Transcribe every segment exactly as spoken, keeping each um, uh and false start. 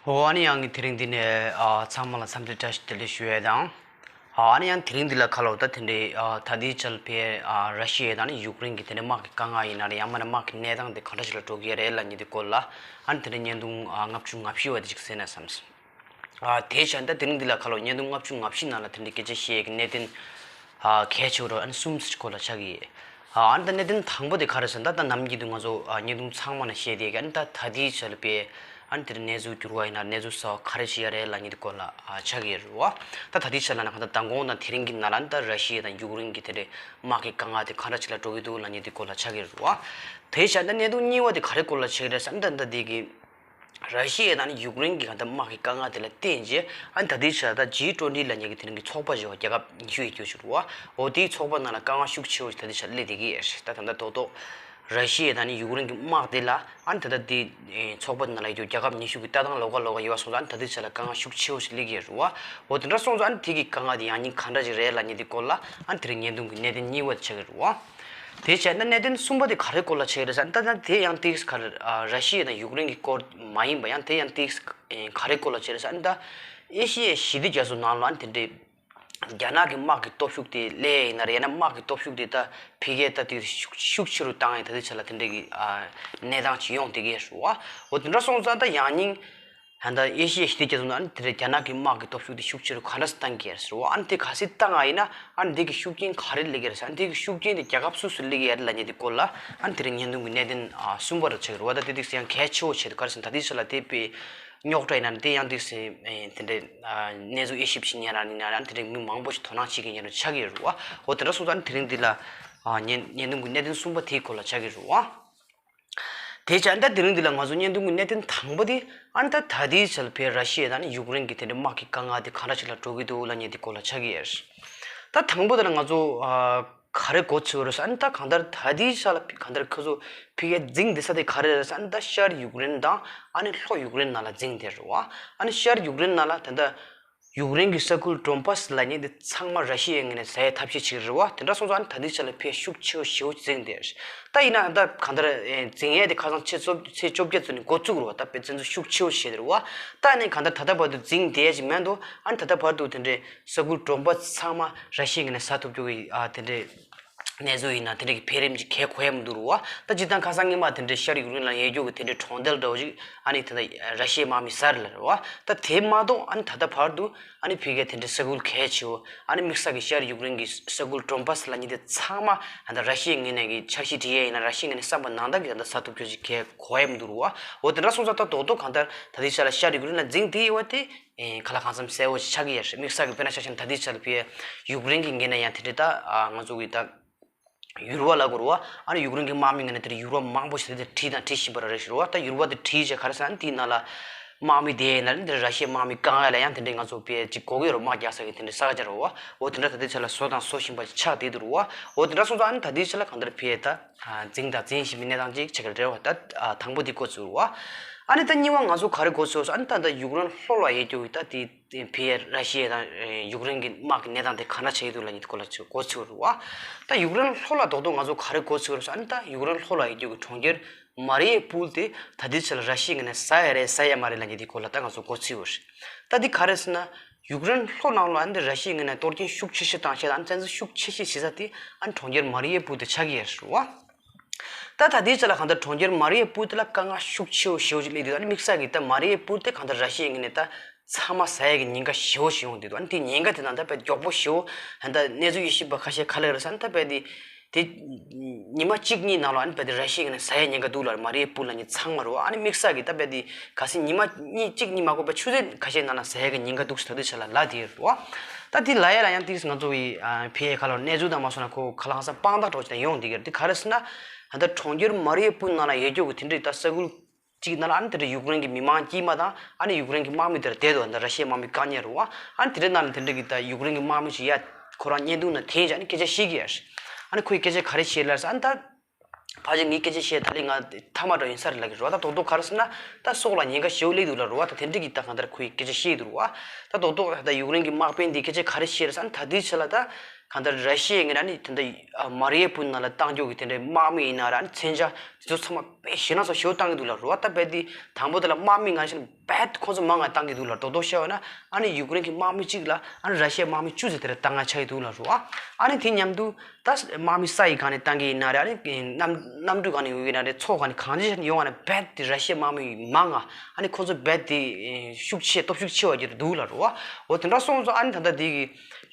ཨོ་ཨ་ནི་ཡང་གི་དེ་རིང་འདི་ནས་ཨ་ཚང་མ་ལ་འཚམས་འདྲི་བཀྲ་ཤིས་བདེ་ལེགས་ཞུ་ཡས་དང་། ཨ་ཨ་ནི་ཡང་དེ་རིང་འདི་ལ་ཁ་ལོ་ད་དེ་འདྲའི་ཨ་ད་ལྟའི་ཆར་ཕའི་ཨ་ར་ཤི་ཡ་དང་ནི་ཡུཀ་རེན་གྱི་དེ་འདྲའི་དམག་གི་དཀའ་ངལ་ཡིན་ན་རེད། ཡང་མིན་ན་དམག་གི་གནས་སྟངས་དེ་ག་འདྲ་ཞིག་ལ་འགྲོ་གི་རེད་ལབ་མཁན་དེ་སྐོར་ལ་ཨ་ནི་དེ་འདྲའི་བརྙན་ཐུང་ཨ་ལྔ་བཅུ་ང་བཞི་བ་དེ་ཅིག་གསན་ན་བསམ་སོང་། ཨ་དེ་བྱས་ད་དེ་རིང་འདི་ལ་ཁ་ལོ་བརྙན་ཐུང་ལྔ་བཅུ་ང་བཞི་ནང་ལ་དེ་འདྲའི་སྐད་ཆ་བཤད་ཀྱི་གནད་དོན་ཨ་གལ་ཆེ་བོ་རུ་ཨ་ནི་གསུམ་ཅིག་སྐོར་ལ་ཆགས་ཀྱི་ཡོད། ཨ་ནི་ད་གནད་དོན་དང་པོ་དེ་ག་རེ་ཟེར་ན་ད་ད་ནམ་རྒྱུན་དུ་ང་ཚོ་ཨ་བརྙན་ཐུང་ཚང་མ་ནང་བཤད་དེ་ཨ་ནི་ད་ད་ལྟའི་ཆར་ལ་དཔེ་ཨ་ནི་དེར་གནས་ཚུལ་འགྱུར་བ་ཡིན་ན་གནས་ཚུལ་གསར་བ་ག་རེ་ཞིག་ཡོད་རེད་ལབ་མཁན་དེ་སྐོར་ལ་ཨ་ཆགས་ཀྱི་ཡོད་རེད་བ། ད་ད་ལྟའི་ཆར་ལ་ན་གང་ལྟར་མདང་དགོང་དང་དེ་རིང་གི་ནང་ལ་ཨ་ནི་ད་ར་ཤི་ཡ་དང་ཡུཀ་རེན་གྱི་དེ་འདྲའི་དམག་གི་དཀའ་ངལ་དེ་ག་འདྲ་ཞིག་ལ་འགྲོ་གི་འདུག་ལབ་མཁན་དེ་སྐོར་ལ་ཆགས་ཀྱི་ཡོད་རེད་བ། དེ་བྱས་ད་གནད་དོན་གཉིས་པ་དེ་ག་རེ་སྐོར་ལ་ཆགས་ཀྱི་རེད་ཟེར་ན་ད་ད་དེ་གི་ར་ཤི་ཡ་དང་ནི་ཡུཀ་རེན་གྱི་གང་ལྟར་དམག་གི་དཀའ་ངལ་དེ་ལ་བརྟེན་རྗེས་ཨ་ནི་ད་ལྟའི་ཆར་ད་ཇི་ཊུ་ཝེན་ཊི་ལབ་མཁན་གྱི་དེ་རིང་གི་ཚོགས་པ་བཞི་བ་རྒྱལ་ཁབ་ཉི་ཤུ་ཡི་རྒྱུ་ཞིག་རེད་བ། འོ་དེའི་ཚོགས་པ་ནང་ལ་དཀའ་ངལ་ཤུགས་ཆེ་བོ་ཞིག་ད་ལྟའི་ཆར་སླེབས་བསྡད་ཀྱི་ཡོད་རེད། ད་ད་ལྟ་རྡོག་རྡོག་ར་ཤི་ཡ་དང་ནི་ཡུཀ་རེན་གྱི་དམག་དེ་ལ་ཨ་ནི་ད་ལྟ་དེ་ཚོགས་པ་ནང་ལ་ཡོད་རྒྱུ་རྒྱལ་ཁབ་ཉི་ཤུ་གི་ལྟ་སྟངས་ལོགས་ཀ་ལོགས་ཀ་ཡོད་པ་སོང་ཙང་ཨ་ནི་ད་ལྟའི་ཆར་ལ་དཀའ་ངལ་ཤུགས་ཆེ་བོ་ཞིག་སླེབས་ཀྱི་ཡོད་རེད་བ། འོ་དེ་འདྲ་སོང་ཙང་ཨ་ནི་དེ་གི་དཀའ་ངལ་དེ་ཡང་སྙིང་ག་འདྲ་ཞིག་རེད་ལབ་མཁན་དེ་སྐོར་ལ་ཨ་ནི་དེ་རིང་བརྙན་ཐུང་གི་གནད་དོན་གཉིས་པ་དེ་ཆགས་ཀྱི་རེད་བ། དེ་བྱས་ན་གནད་དོན་གསུམ་པ་དེ་ག་རེ་སྐོར་ལ་ཆགས་ཀྱི་རེད་ཟེར་ན་ད་ད་དེ་ཡང་ཏིག་ག་རེ་ཨ་ར་ཤི་ཡ་དང་ཡུཀ་རེན་གྱི་སྐོར་མ་ཡིན་པ་ཡང་དེ་ཡང་ཏིག་ག་རེ་སྐོར་ལ་ཆགས་ཀྱི་རེད་ཟེར་ན་ད་ཨེ་ཤི་ཡའི་ཞི་བདེ་རྒྱ་མཚོ་ནང་ལ་ཨ་ནི་དེ་འདྲའི་རྒྱ་ནག་གི་དམག་གི་སྟོབས་ཤུགས་དེ་སླེབས་ཡིན་ན་རེད། ཡང་ན་དམག་གི་སྟོབས་ཤུགས་དེ་ད་འཕེལ་རྒྱས་ད་དེ་ཤུགས་ཤུགས་ཆེ་རུ་བཏང་ཡིན། ད་དེ་ཆ་ལ་དེ་འདྲའི་གི་ཨ་གནས་སྟངས་ཅིག་ཡོང་བསྡད་ཀྱི་རེད་བ། འོ་དེ་འདྲ་སོང་ཙང་ད་ཡང་སྙིང་ད་ལྟ་ཨེ་ཤི་ཡའི་ཞི་བདེ་རྒྱ་མཚོ་ནང་ཨ་ནི་དེ་རེད། རྒྱ་ནག་གི་དམག་གི་སྟོབས་ཤུགས་དེ་ཤུགས་ཆེ་རུ་ག་འདྲ་སེ་བཏང་གི་ཡོད་རེད་ཟེར་བ། ཨ་ནི་དེ་ག་སེ་བཏང་ཡ་ཡིན་ན་ཨ་ནི་དེ་གི་ཤུགས་རྐྱེན་ག་རེ་སླེབས་ཀྱི་རེད་ཟེར། ཨ་ནི་དེ་གི་ཤུགས་རྐྱེན་དེ་རྒྱལ་ཁབ་སུ་སུ་སླེབས་ཀྱི་ཡོད་རེད་ལབ་མཁན་དེ་སྐོར་ལ་ཨ་ནི་དེ་རིང་བརྙན་ཐུང་གི་གནད་དོན་ཨ་གསུམ་པ་རུ་ཆགས་ཀྱི་རེད་བ། ད་དེ་དུས་སུ་ཡང་གལ་ཆེ་བོ་ཆེ་དུས་ག་རེ་ཟེར་ན་ད་དེ་ཚོ་ལ་དེ་དཔེ་རྙོག་དྲ་ཡིན་ན་དེ་ཡང་དུས་སུ་དེ་འདྲའི་གནས་ཚུལ་དབྱེ་ཞིབ་བྱེད་མཁན་རང་ཡིན་ན་ཨ་ནི་དེ་འདྲའི་མི་མང་པོ་ཞིག་དོ་སྣང་བྱེད་ཀྱི་ཡིན་ཆགས་ཀྱི་རེད་བ། འོ་དེ་འདྲ་སོང་ཙང་ཨ་ནི་དེ་རིང་འདི་ལ་ཨ་བརྙན་བརྙན་ཐུང་གི་གནད་དོན་གསུམ་པ་དེའི་སྐོར་ལ་ཆགས་ཀྱི་རེད་བ། དེ་བྱས་ད་དེ་རིང་འདི་ལ་ང་ཚོ་བརྙན་ཐུང་གི་གནད་དོན་དང་པོ་དེ་ཨ་ནི་ད་ད་ལྟའི་ཆ་ལ་ཕའི་ར་ཤི་ཡ་དང་ནི་ཡུཀ་རེན་གྱི་དེ་འདྲའི་དམག་གི་དཀའ་ངལ་དེ་ག་འདྲ་ཞིག་ལ་འགྲོ་གི་འདུག་ལབ་མཁན་དེ་སྐོར་ལ་ཆགས་ཀྱི་ཡོད། ད་དང་པོ་དེ་ལ་ང་ཚོ་ཨ་ག་རེ་མགོ་ཚོས་རེད་ཟེར་ཨ་ནི་ད་གང་ལྟར་ད་ལྟའི་ཆ་ལ་གང་ལྟར་ཁོ་ཚོ་ཕ་གིར་འཛིང་བསྡད་ས་དེ་ག་རེ་རེད་ཟེར་ཨ་ནི་ད་ཤར་ཡུཀ་རེན་དང་ཨ་ནི་ལྷོ་ཡུཀ་རེན་ནང་ལ་འཛིང་བསྡད་རེད་བ། ཨ་ནི་ཤར་ཡུཀ་རེན་ནང་ལ་ད་ལྟ་ཡུཀ་རེན་གྱི་ས་ཁུལ་ཌོན་པཱ་སི་ལབ་མཁན་དེ་ཚང་མ་ར་ཤི་ཡའི་ངོས་ནས་ཟ་ཡའི་ཐབས་ཤེས་བྱེད་ཀྱི་རེད་བ། དེ་འདྲ་སོང་ཙང་ཨ་ནི་ད་ལྟའི་ཆ་ལ་ཕའི་ཤུགས་ཆེ་བོ་ཞེ་པོ་འཛིང་བསྡད་རེད། ད་ཡིན་ན་ད་གང་ལྟར་འཛིང་ཡས་དེ་ཁ་སང་ཕྱི་ཚོ་ཚེས་བཅོ་བརྒྱད་ཚོ་ནས་འགོ་བཙུགས་རེད་བ། ད་དཔེ་བཙན་འཛུལ་ཤུགས་ཆེ་བོ་བྱས་རེད་བ། ད་ནི་གང་ལྟར་ད་ལྟ་བར་དུ་འཛིང་བསྡད་ཀྱི་མེད་འདུག་ཨ་ནི་ད་ལྟ་བར་དུ་དེ་འདྲའི་ས་ཁུལ་ཌོན་པཱ་སི་ཚང་མ་ར་ཤི་ཡའི་ངོས་ནས་ཟ་ཐུབ་རྒྱུ་གི་ཨ་དེ་འདྲའི་གནས་ཚུལ་ཡིན་ན་དེ་འདྲ་གི་འཕེལ་རིམ་ཅིག་གས་གོ་ཡ་མི་འདུག་རུ་བ། ད་སྤྱིར་བཏང་ཁ་སང་ཉི་མ་དེ་འདྲའི་ཤར་ཡུཀ་རེན་ལ་ཡོད་རྒྱུ་གི་དེ་འདྲའི་གྲོང་རྡལ་འདྲ་བོ་ཅིག་ཨ་ནི་དེ་འདྲ་ར་ཤི་ཡའི་དམག་མི་ཟ་རེད་ལ་རུ་བ། ད་དེ་མ་གཏོགས་ཨ་ནི་ད་ལྟ་བར་དུ་ཨ་ནི་ཕ་གིའི་དེ་འདྲའི་ས་ཁུལ་གལ་ཆེ་བོ་ཨ་ནི་དམིགས་བསལ་གྱི་ཤར་ཡུཀ་རེན་གྱི་ས་ཁུལ་ཌོན་པཱ་སི་ལབ་མཁན་དེ་ཚང་མ་ད་ལྟ་ར་ཤི་ཡའི་ངོས་ནས་ཀྱི་འཆར་གཞི་བྲིས་ཡས་ཡིན་ན་ར་ཤི་ཡའི་ངོས་ནས་བསམ་པ་ནང་ལྟར་གྱི་ད་ལྟ་ཟ་ཐུབ་རྒྱུ་ཅིག་གས་གོ་ཡ་མི་འདུག་རུ་བ། འོ་དེ་འདྲ་སོང་ཙང་ད་རྡོག་རྡོག་གང་ལྟར་ད་ལྟའི་ཆ་ལ་ཤར་ཡུཀ་རེན་ལ་འཛིང་བསྡད་ཡོད་པ་དེ། ཨེ་ག་ལ་གང་འཚམ་གསལ་བོ་ཞིག་ཆགས་ཀྱི་ཡོད་རེད། དམིགས་བསལ་གྱི་དཔེར་ན་ཆ་བཞག་ན་ད་ལྟའི་ཆར་ཕི་ཡུཀ་རེན་གྱི་ངོས་ནས་ཡང་དེ་འདྲའི་ད་ང་ཚོ་གི་ད་ཡུར་བ་ལབ་དགོས་རེད་བ། ཨ་ནི་ཡུཀ་རེན་གྱི་དམག་མི་ངོས་ནས་དེ་འདྲའི་ཡུར་བ་མང་པོ་ཞིག་དེ་འདྲ་བྲིས་དང་བྲིས་བཞིན་པ་རེད་ཞུ་རེད་བ། ད་ཡུར་བ་དེ་བྲིས་བྱས་ག་རེ་ཟེར་ན་དེའི་ནང་ལ་དམག་མི་དེ་ཡིན་ན་འདི་ར་ཤི་ཡའི་དམག་མི་བཀང་ཡ་ལ་ཡང་དེ་འདྲའི་ང་ཚོ་ཕི་ཅིག་གོ་གི་ཡོད་རེད། དམག་རྒྱག་ས་གི་དེ་འདྲའི་ས་ཆ་རེད་བ། འོ་དེ་འདྲ་ད་ལྟའི་ཆ་ལ་བཟོ་དང་བཟོ་བཞིན་པ་ཅིག་ཆགས་བསྡད་འདུག་རེད་བ། འོ་དེ་འདྲ་སོང་ཙང་ཨ་ནི་ད་ལྟའི་ཆ་ལ་གང་ལྟར་ཕི་ད་འཛིང་དང་འཛིང་བཞིན་པའི་གནས་སྟངས་ཅིག་ཆགས་ཀྱི་རེད་བ། ད་དང་པོ་འདི་གོ་ཚུགས་རེད་བ། ཨ་ནི་ད་གཉིས་པ་ང་ཚོ་ག་རེ་གོ་ཚུགས་སོང་ཨ་ནི་ད་ད་ཡུཀ་རེན་ལྷོ་ལ་ཡོད་རྒྱུ་གི་ད་དེ། ཕི་ཡ་ར་ཤི་ཡ་དང་ཡུཀ་རེན་གྱི་དམག་གི་གནས་སྟངས་དེ་ག་འདྲ་ཆགས་ཀྱི་འདུག་ལབ་མཁན་དེ་སྐོར་ལ་ཅིག་གོ་ཚུགས་རེད་བ། ད་ཡུཀ་རེན་ལྷོ་ལ་རྡོག་རྡོག་ང་ཚོ་ག་རེ་གོ་ཚུགས་རེད་ཟེར་ཨ་ནི་ད་ཡུཀ་རེན་ལྷོ་ལ་ཡོད་རྒྱུ་གི་གྲོང་ཁྱེར་མ་རི་ཡུ་པུལ་དེ་ད་ལྟའི་ཆ་ལ་ར་ཤི་ཡའི་ངོས་ནས་ཟ་ཡ་རེད་ཟ་ཡ་མ་རེད་ལབ་མཁན་དེ་སྐོར་ལ་ད་ང་ཚོ་གོ་ཚུགས་ཡོད་རེད། ད་འདི་ག་རེ་ཟེར་ན་ཡུཀ་རེན་ལྷོ་ནང་ལ་ཨ་ནི་ར་ཤི་ཡའི་ངོས་ནས་གཏོར་སྐྱོན་ཤུགས་ཆེ་ཤོས་བཏང་བྱས་ཨ་ནི་བཙན་འཛུལ་ཤུགས་ཆེ་ཤོས་བྱེད་ས་དེ་ཨ་ནི་གྲོང་ཁྱེར་མ་རི་ཡུ་པུལ་དེ་ཆགས་ཀྱི་ཡོད་རེད་བ། ད་ད་ལྟའི་ཆ་ལ་གང་ལྟར་གྲོང་ཁྱེར་མ་རི་ཡུ་པུལ་དེ་ལ་དཀའ་ངལ་ཤུགས་ཆེ་བོ་ཞེ་བོ་ཅིག་སླེབས་འདུག་ཨ་ནི་དམིགས་བསལ་གྱིས་ད་མ་རི་ཡུ་པུལ་དེ་གང་ལྟར་ར་ཤི་ཡའི་ངོས་ནས་ད་ཚང་མ་ཟ་ཡ་གི་ཉེན་ཁ་ཞེ་བོ་ཞིག་ཡོང་བསྡད་འདུག་ཨ་ནི་དེ་ཉེན་ཁ་དེ་ནང་ད་དཔེ་མགྱོགས་པོ་ཞེ་བོ་ད་གནས་ཚུལ་དབྱེ་ཞིབ་པ་ཁ་ཤས་ག་རེ་ལབ་རེད་ཟེར་ན་ད་དཔེ་དེ་དེ་ཉི་མ་གཅིག་གཉིས་ནང་ལ་ཨ་ནི་དཔེ་དེ་ར་ཤི་ཡའི་ངོས་ནས་ཟ་ཡ་ཉེན་ཁ་འདུག་ལབ་རེད། མ་རི་ཡུ་པུལ་ལབ་མཁན་ཚང་མ་རེད་བ། ཨ་ནི་དམིགས་བསལ་གྱིས་ད་དཔེ་དེ་གལ་སྲིད་ཉི་མ་གཉིས་གཅིག་གཉིས་མ་གོ་བའི་ཆུ་ཚོད་ཁ་ཤས་ནང་ལ་ཟ་ཡ་གི་ཉེན་ཁ་འདུག་ཟེར་ད་ལྟའི་ཆ་ལ་ལབ་བསྡད་ཡོད་རེད་བ། ད་དེ་ལབ་ཡ་ལ་ཡང་ཏིག་ང་ཚོ་གི་ཕ་གི་ཁ་ལོ་གནས་ཚུལ་དང་མ་སོང་ན་ཁོ་ཁ་ལ་ཧང་སང་དཔང་རྟགས་འདྲ་བོ་ཅིག་དང་ཡོང་བསྡད་ཀྱི་རེད། དེ་ག་རེ་ཟེར་ན་ད་ལྟ་གྲོང་ཁྱེར་མ་རི་ཡུ་པུལ་ནང་ལ་ཡོད་རྒྱུ་གི་དེ་འདྲའི་ད་ས་ཁུལ་གཅིག་ནང་ལ་ཨ་ནི་དེ་འདྲའི་ཡུཀ་རེན་གྱི་མི་མང་དཀྱུས་མ་དང་ཨ་ནི་ཡུཀ་རེན་གྱི་དམག་མི་དེར་བསྡད་འདུག་ཨ་ནི་ད་ར་ཤི་ཡའི་དམག་མི་བཀག་ཉར་རེད་བ། ཨ་ནི་དེ་འདྲའི་ནང་ལ་དེ་འདྲའི་གི་ད་ཡུཀ་རེན་གྱི་དམག་མི་ཞིག་ཡ་ཁོ་རང་བརྙན་ཐུང་ནང་འཐེན་བྱས་ཨ་ནི་སྐད་ཆ་བཤད་ཀྱི་ཡོད་རེད། ཨ་ནི་ཁོས་སྐད་ཆ་ག་རེ་བཤད་ལབ་ཟེར་ཨ་ནི་ད། ཕལ་ཆེར་ངའི་སྐད་ཆ་བཤད་ད་ལན་ང་མཐའ་མ་འདྲ་ཡིན་ས་རེད་ལབ་ཀྱི་རེད་བ། ད་རྡོག་རྡོག་ག་རེ་ཟེར་ན་ད་སྲོག་ལ་ཉེན་ཁ་ཞེ་པོ་སླེབས་འདུག་ལབ་རེད་བ། ད་དེ་འདྲ་གི་ད་གང་ལྟར་ཁོས་སྐད་ཆ་བཤད་འདུག་རེད་བ། ད་རྡོག་རྡོག་ད་ཡུཀ་རེན་གྱི་དམག་དཔོན་འདིས་སྐད་ཆ་ག་རེ་བཤད་རེད་ཟེར་ན་ད་དེའི་ཆ་ལ་ད་ གང་ལྟར་ར་ཤི་ཡའི་ངོས་ནས་ནི་དེ་འདྲ་མ་རི་ཡུ་པོལ་ནང་ལ་བཏང་རྒྱུ་གི་དེ་འདྲའི་དམག་མི་ཡིན་ན་ར་ནི་མཚོན་ཆ་དེ་ཚོ་ཚང་མ་དཔེ་ཞེད་སྣང་ཚ་ཞེ་པོ་བཏང་གི་འདུག་ལབ་རེད་བ། ད་རྦད་དེ་དང་པོ་དེ་ལ་དམག་མི་ང་ཤི་ན་རྦད་ཁོ་ཚོ་མང་ང་བཏང་གི་འདུག་ལབ། རྡོག་རྡོག་བཤད་པ་ན་ཨ་ནི་ཡུཀ་རེན་གྱི་དམག་མི་གཅིག་ལ་ཨ་ནི་ར་ཤི་ཡའི་དམག་མི་བཅུ་ཙམ་དེ་འདྲ་བཏང་ང་ཆགས་ཀྱི་འདུག་ལབ་རེད་བ། ཨ་ནི་དེ་མཉམ་དུ་ད་དམག་མི་ས་ཡི་སྒང་ནས་བཏང་གི་ཡིན་ན་རེད། ཨ་ནི་གནམ་གནམ་གྲུ་སྒང་ནས་ཡོང་གི་ཡིན་ན་རེད། མཚོ་སྒང་ནས་གང་ཅི་ཡོང་བ་ན་རྦད་དེ་ར་ཤི་ཡའི་དམག་མི་མང་ང་ཨ་ནི་ཁོ་ཚོ་རྦད་དེ་ཤུགས་ཆེ་སྟོབས་ཤུགས་ཆེ་བ་གྱུར་འདུག་ལབ་རེད་བ། འོ་དེ་འདྲ་སོང་ཙང་ཨ་ནི་ད་ལྟ་དེ་གི་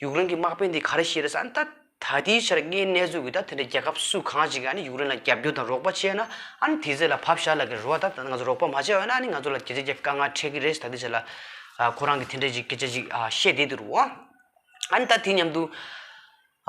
ཡུཀ་རེན་གྱི་དམག་དཔོན་དེ་ག་རེ་བཤད་རེད་ཟེར་ན། ད་ད་ལྟའི་ཆར་དངོས་གནས་ཚུལ་གྱི་ད་དེ་འདྲ་རྒྱལ་ཁབ་སུ་གང་ཞིག་གིས་ཨ་ནི་ཡུཀ་རེན་ལ་རྒྱབ་སྐྱོར་དང་རོགས་པ་བྱས་ན་ཨ་ནི་དེ་ཚོ་ལ་བབས་བཞག་ལབ་ཀྱི་རེད་བ། ད་ང་ཚོ་རོགས་པ་མ་བྱས་པ་ཡིན་ན་ཨ་ནི་ང་ཚོ་ལ་བརྒྱ་ཆ་བརྒྱ་དཀའ་ངལ་འཕྲད་ཀྱི་རེད་ཟེར་ད་ལྟའི་ཆར་ལ་ཨ་ཁོ་རང་གིས་དེ་འདྲ་ཞིག་སྐད་ཆ་ཞིག་ཨ་བཤད་བསྡད་འདུག་རེད་བ། ཨ་ནི་ད་དེ་མཉམ་དུ་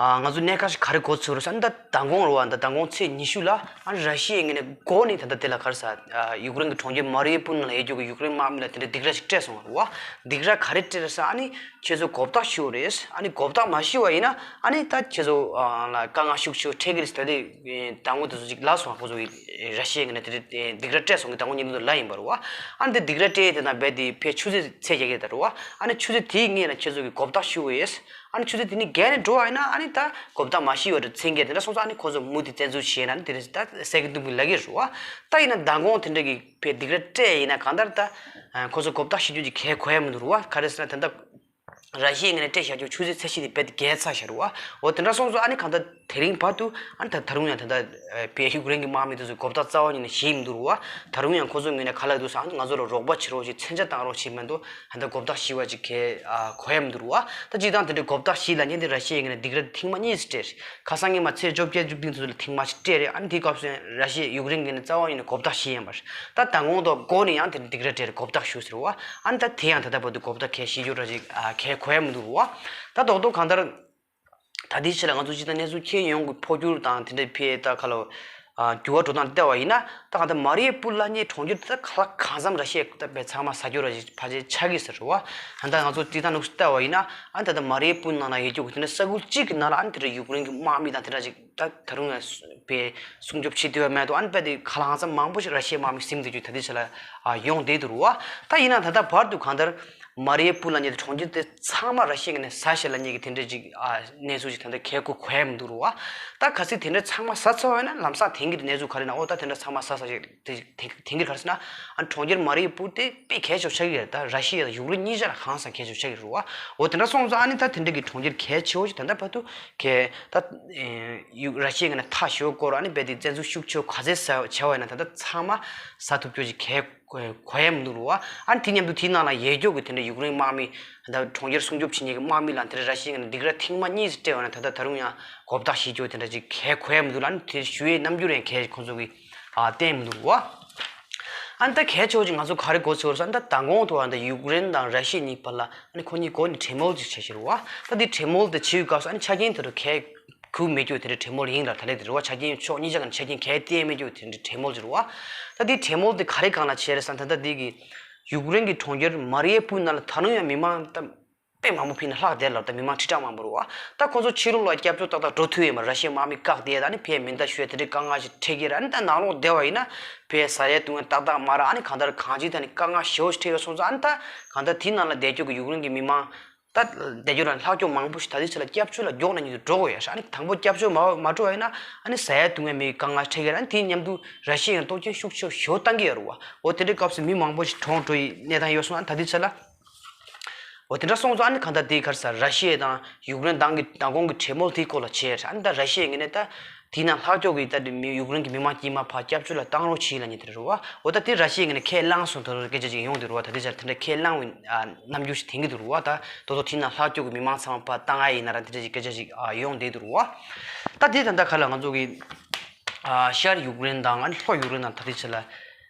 ཨ་ང་ཚོ་གནད་འགག་ཞིག་ག་རེ་གོ་ཚོད་རེད་ཟེར་ན། ད་མདང་དགོང་རེད་བ། ད་མདང་དགོང་ཚེས་ཉི་ཤུ་ལ་ཨ་ནི་ར་ཤི་ཡའི་ངོས་ནས་འགོ་ནས་ད་ལྟ་དེ་ལ་ག་རེ་ཟེར་ཨ་ཡུཀ་རེན་གྱི་གྲོང་ཁྱེར་མ་རི་ཡུ་པོལ་ནང་ལ་ཡོད་རྒྱུ་གི་ཡུཀ་རེན་དམག་མི་ལ་དེ་འདྲ་སྡིགས་ར་ཞིག་སྤྲད་སོང་བ་རེད་བ། སྡིགས་ར་ག་རེ་སྤྲད་རེད་ཟེར་ན། ཨ་ནི་ཁྱེད་ཚོ་གོ་བརྡ་ཞུ་བ་རེད། ཨ་ནི་གོ་བརྡ་མ་ཞུ་བ་ཡིན་ན་ཨ་ནི་ད་ཁྱེད་ཚོ་ཨ་ལ་དཀའ་ངལ་ཤུགས་ཆེ་འཕྲད་ཀྱི་རེད་ཟེར་ད་ལྟའི་ཟླ་ངོ་དེ་ཚོ་ཅིག་ལབ་སོང་བ། ཁོ་ཚོ་གི་ར་ཤི་ཡའི་ངོས་ནས་དེ་འདྲ་སྡིགས་ར་སྤྲད་སོང་གི་ཟླ་ངོ་ཉིས་སྟོང་དུ་ལབ་ཡིན་པ་རེད་བ། ཨ་ནི་དེ་སྡིགས་ར་སྤྲད་དེ་ན་རྦད་དེ་ཕར་ཆུ་ཚོད་ཚད་བརྒྱབ་ཀྱི་ད་རེད་བ། ཨ་ནི་ཆུ་ཚོད་དེའི་སྔོན་ལ་ཁྱེད་ཚོ་གི་གོ་བརྡ་ཞུ་བ་ཡིན། ཨ་ནི་ཆུ་ཚོད་དེ་ནས་བརྒལ་ནས་འགྲོ་བ་ཡིན་ན་ཨ་ནི་ད་གོ་བརྡ་མ་ཞུས་པ་རེད། མཚན་སྐད་དེ་འདྲ་སོང་ཙང་ཨ་ནི་ཁོ་ཚོ་མུ་མཐུད་བཙན་འཛུལ་བྱས་ན་ནི་དེ་རེད་ད་ཟེར་གྱི་འདུག་མི་ལབ་ཀྱི་རེད་བ། ད་ཡིན་ན་མདང་དགོང་དེ་འདྲ་གི་ཕར་སྡིགས་ར་སྤྲད་ཡིན་ན་གང་ལྟར་ད་ཁོ་ཚོ་གོ་བརྡ་ཞུ་རྒྱུ་ཅིག་གལ་གོ་ཡ་མི་འདུག་རེད་བ། ག་རེ་ཟེར་ན་ད་ལྟ་ར་ཤི་ཡའི་ངོས་ནས་སྤྲད་བཞག་རྒྱུ་ཆུ་ཚོད་ཚད་གཞི་དེ་རྦད་དེ་བརྒལ་ཚར་བཞག་རེད་བ། འོ་དེ་འདྲ་སོང་ཙང་ཨ་ནི་གང་ལྟར་དེ་རིང་བར་དུ་ཨ་ནི་ད་ད་རུང་ཡང་ད་ལྟ་ཕར་ཡུཀ་རེན་གྱི་དམག་མི་དེ་ཚོས་གོ་བརྡ་རྩ་བ་ཉིད་ནས་ཞུས་མི་འདུག་རེད་བ། ད་རུང་ཡང་ཁོ་ཚོའི་ངོས་ནས་ག་ལབ་འདུག་ཟེར་ན། ང་ཚོ་ལ་རོགས་པ་བྱེད་རོགས་བྱེད། མཚོན་ཆ་བཏང་རོགས་བྱེད་མ་གཏོགས་ད་ལྟ་གོ་བརྡ་ཞུ་བ་ཅིག་གལ་ཨ་གོ་ཡ་མི་འདུག་རེད་བ། ད་སྤྱིར་བཏང་དེ་འདྲའི་གོ་བརྡ་ཞུས་ལབ་མཁན་དེ་ར་ཤི་ཡའི་ངོས་ནས་སྡིགས་ར་ཐེངས་མ་གཉིས་སྤྲད་རེད། ཁ་སང་ཉི་མ་ཚེས་བཅོ་བརྒྱད་བཅུ་བདུན་དེ་ཚོ་ལ་ཐེངས་མ་གཅིག་སྤྲད་རེད། ཨ་ནི་དེའི་སྐབས་སུ་ར་ཤི་ཡ་ཡུཀ་རེན་གྱི་ངོས་ནས་རྩ་བ་ཉིད་ནས་གོ་བརྡ་ཞུས་ཡ་མ་རེད། ད་མདང་དགོང་དང་འགོ་ནས་ཡང་དེ་འདྲའི་སྡིགས་ར་སྤྲད་རེད། གོ་བརྡ་ཞུ་ཟེར་བ། ཨ་ནི་ད་དེ་ཡང་ད་ལྟ་བར་དུ་གོ་བརྡ་གལ་ཞུ་རྒྱུ་ར་ཅིག་ཨ་གལ་གོ་ཡ་མི་འདུག་རེད་བ། ད་རྡོག་རྡོག་གང་ལྟར་ད་ལྟའི་ཆ་ལ་ང་ཚོ་སྤྱིར་བཏང་གནས་ཚུལ་མཁྱེན་ཡོང་གི་འཕོ་འགྱུར་དང་དེ་འདྲའི་ཕར་ད་ག་ལ་ཨ་འགྱུར་བ་འགྲོ་སྟངས་བལྟས་པ་ཡིན་ན། ད་གང་ལྟར་མ་རི་ཡུ་པོལ་ལབ་མཁན་གྲོང་ཁྱེར་དེ་ད་ག་ལ་གང་འཚམ་ར་ཤི་ཡས་ད་ཕར་ཚང་མ་ཟ་རྒྱུ་ར་ཅིག་ཕལ་ཆེར་ཆགས་ཀྱི་ཟེར་བ། ད་ལྟ་ང་ཚོ་སྤྱིར་བཏང་ལུགས་སུ་བལྟས་པ་ཡིན་ན་ཨ་ད་ལྟ་མ་རི་ཡུ་པོལ་ནང་ལ་ཡོད་རྒྱུ་གི་དེ་འདྲ་ས་ཁུལ་གཅིག་གི་ནང་ལ་ཨ་ནི་དེ་འདྲ་ཡུཀ་རེན་གྱི་དམག་མི་དང་དེ་འདྲ་ཅིག་ད་ད་རུང་ཡང་ཕར་སྲུང་སྐྱོབ་བྱེད་ཐུབ་ཡ་མེད་དོ། ཨ་ནི་རྦད་དེ་ག་ལ་གང་འཚམ་མང་པོ་ཞིག་ར་ཤི་ཡའི་དམག་མི་ཟིན་བསྡད་རྒྱུ་ད་ལྟའི་ཆ་ལ་ཨ་ཡོང་བསྡད་འདུག་རེད་བ། ད་ཡིན་ན་ད་ལྟ་བར་དུ་གང་ལྟར་མ་རི་ཡུ་པོལ་ལབ་མཁན་དེ་གྲོང་ཁྱེར་དེ་ཚང་མ་ར་ཤི་ཡའི་ངོས་ནས་ཟ་བཞག་ལབ་མཁན་གྱི་དེ་འདྲ་ཅིག་ཨ་གནས་ཚུལ་ཅིག་ད་ལྟ་གལ་གོ་གོ་ཡ་མི་འདུག་རེད་བ། ད་གལ་སྲིད་དེ་འདྲ་ཚང་མ་ཟ་ཚར་བ་ཡིན་ན་ལམ་སང་དེང་གི་གནས་ཚུལ་ག་རེ་ན། འོ་ད་དེ་འདྲ་ཚང་མ་ཟ་ཟ་ཞིག་དེ་དེང་དེང་གི་ག་རེ་ཟེར་ན། ཨ་གྲོང་ཁྱེར་མ་རི་ཡུ་པོལ་དེ་དཔེ་གལ་ཆེ་ཆགས་ཀྱི་རེད། ད་ར་ཤི་ཡ་དང་ཡུཀ་རེན་གཉིས་ཆ་ལ་གང་ས་གལ་ཆེ་ཆགས་ཀྱི་རེད་བ། འོ་དེ་འདྲ་སོང་ཙང་ཨ་ནི་ད་དེ་འདྲ་གི་གྲོང་ཁྱེར་གལ་ཆེ་བོ་ཞིག་ད་ལྟ་བར་དུ་གལ་ད་ཡུ་ར་ཤི་ཡའི་ངོས་ནས་ཐག་ཞོག་སྐོར་ཨ་ནི་རྦད་དེ་བཙན་འཛུལ་ཤུགས་ཆེ་བོ་ག་ཚད་བྱས་བ་ཡིན་ན་ད་ལྟ་ཚང་མ་ཟ་ཐུབ་རྒྱུ་ཞིག་གལ་གོ་ཡ་མི་འདུག་རེད་བ། ཨ་ནི་དེ་མཉམ་དུ་དེའི་ནང་ལ་ཡོད་རྒྱུ་གི་དེ་འདྲ་ཡུཀ་རེན་དམག་མི་ད་གྲོང་ཁྱེར་སྲུང་སྐྱོབ་བྱེད་མཁན་གྱི་དམག་མི་ལ་དེ་འདྲ་ར་ཤི་ཡའི་ངོས་ནས་སྡིགས་ར་ཐེངས་མ་གཉིས་སྤྲད་བ་ན་ད་ལྟ་ད་རུང་ཡང་གོ་བརྡ་ཞུ་རྒྱུ་དེ་འདྲ་ཅིག་གལ་གོ་ཡ་མི་འདུག་ལ། ཨ་ནི་དེ་ཞུ་ཡའི་རྣམ་འགྱུར་ཡང་གལ་ཁོང་ཚོ་གིས་ཨ་བསྟན་མི་འདུག་རེད་བ། ཨ་ནི་ད་གལ་ཆེ་བོ་ཅིག་ང་ཚོ་ག་རེ་གོ་ཚོར་ཟེར་ན། ད་མདང་དགོང་དུ་ཨ་ནི་ཡུཀ་རེན་དང་ར་ཤི་ཡ་གཉིས་བར་ལ་ཨ་ནི་ཁོ་གཉིས་འགོ་ནས་གྲོས་མོལ་ཅིག་བྱས་ཤག་རེད་བ། ད་འདི་གྲོས་མོལ་དེ་བྱེད་པའི་སྐབས་སུ་ཨ་ནི་ཆ་རྐྱེན་དེ་ཚོ་གལ་གོ་མེད་རྒྱུ་དེ་འདྲའི་གྲོས་མོལ་ཡིན་ལབ་ད་ལབ་དེ་རེད་བ། ཆ་རྐྱེན་ཕྱོགས་གཉིས་ཆ་ག་ནས་ཆ་རྐྱེན་གལ་གཏད་མེད་རྒྱུ་དེ་འདྲའི་གྲོས་མོལ་ཅིག་རེད་བ། ད་འདི་གྲོས་མོལ་དེ་ག་རེ་སྒང་ལ་བྱས་རེད་ཟེར་ན། ད་ལྟ་འདི་གི་ཡུཀ་རེན་གྱི་གྲོང་ཁྱེར་མ་རི་ཡུ་པོལ་ནང་ལ་ད་རུང་ཡང་མི་མང་ད་དཔེ་མང་པོ་ཕྱིན་ནས་ལྷག་བསྡད་ལབ། ད་མི་མང་ཁྲི་ཕྲག་མང་པོ་རེད་བ། ད་ཁོ་ཚོ་ཕྱི་ལོགས་ལ་སྐྱབས་བཅོལ་ཏག་ཏག་འགྲོ་ཐུབ་ཡོད་མ་རེད། ར་ཤི་ཡའི་དམག་མི་བཀག་བསྡད། ད་ཨ་ནི་ཕར་མེ་མདའ་གཞུ་དེ་འདྲའི་དཀའ་ངལ་ཞིག་འཕྲད་ཀྱི་རེད། ཨ་ནི་ད་ནང་ལོགས་བསྡད་པ་ཡིན་ན་ཕར་ཟ་ཡ་བཏུང་ཡ་ཏག་ཏག་མ་རེད། ཨ་ནི་གང་ལྟར་གང་ཅིའི་ཐད་ནས་དཀའ་ངལ་ཞེ་པོ་ཞིག་འཕྲད་ཡོད་སོང་ཙང་། ཨ་ནི་ད་གང་ལྟར་དེའི་ནང་ལ་བསྡད་རྒྱུ་གི་ཡུཀ་རེན་གྱི་མི་མང་ད་བསྡད་རྒྱུ་ལ་ལྷག་རྒྱུ་མང་པོ་ཞིག་ད་ལྟའི་ཆ་ལ་སྐྱབས་བཅོལ་ལ་མགྱོགས་ན་ཉིད་དུ་འགྲོ་དགོས་ཡ་ཞིག་ཨ་ནི་དང་པོ་སྐྱབས་བཅོལ་མ་མ་འགྲོ་བ་ཡིན་ན་ཨ་ནི་ཟ་ཡ་བཏུང་ཡ་མེད་པའི་དཀའ་ངལ་འཕྲད་ཀྱི་རེད། ཨ་ནི་དེའི་མཉམ་དུ་ར་ཤི་ཡ་ཡང་གཏོར་སྐྱོན་ཤུགས་ཆེ་ཞེ་པོ་བཏང་གི་ཡོད་རེད་བ། འོ་དེ་འདྲའི་སྐབས་སུ་མི་མང་པོ་ཞིག་གྲོངས་འགྲོ་ཡི་གནས་སྟངས་ཡོད་སོང་། ཨ་ནི་ད་ལྟའི་ཆ་ལ། འོ་དེ་འདྲ་སོང་ཙང་ཨ་ནི་གང་ལྟར་དེའི་ཁར་ས་ར་ཤི་ཡ་དང་ཡུཀ་རེན་དང་གི་མདང་དགོང་གི་གྲོས་མོལ་དེའི་སྐོར་ལ་བྱས། ཨ་ནི་ད་ར་ཤི་ཡའི་ངོས་ནས་ད་དེའི་ནང་ལྷག་ཕྱོགས་ཀྱི་ད་དེ་མི་ཡུཀ་རེན་གྱི་མི་མང་དཀྱུས་མ་ཕར་སྐྱབས་བཅོལ་ལ་བཏང་རོགས་བྱེད་ལབ་མཁན་དེ་རེད་བ། འོ་ད་དེ་ར་ཤི་ཡའི་ངོས་ནས་ཁས་བླངས་སོང་། ད་དུང་སྐད་ཆ་ཅིག་ཡོང་དེ་རེད་བ། ད་དེ་ཆར་དེ་འདྲ་ཁས་བླངས་པའི་ཨ་རྣམ་འགྱུར་ཞིག་འཐེན་གྱི་འདུག་རེད་བ། ད་དོ་དོ་དེའི་ནང་ལྷག་ཕྱོགས་ཀྱི་མི་མང་ཚང་མ་ཕར་བཏང་ཡ་ཡིན་ན་ར་དེ་འདྲ་ཅིག་སྐད་ཆ་ཅིག་ཨ་ཡོང་བསྡད་འདུག་རེད་བ། ད་དེ་ད་ལྟ་ཁ་ལ་ང་ཚོ་གི་ཨ་ཤར་ཡུཀ་རེན་དང་ཨ་ནི་ལྷོ་ཡུཀ་རེན་དང་ད་ལྟའི་ཆ་ལ་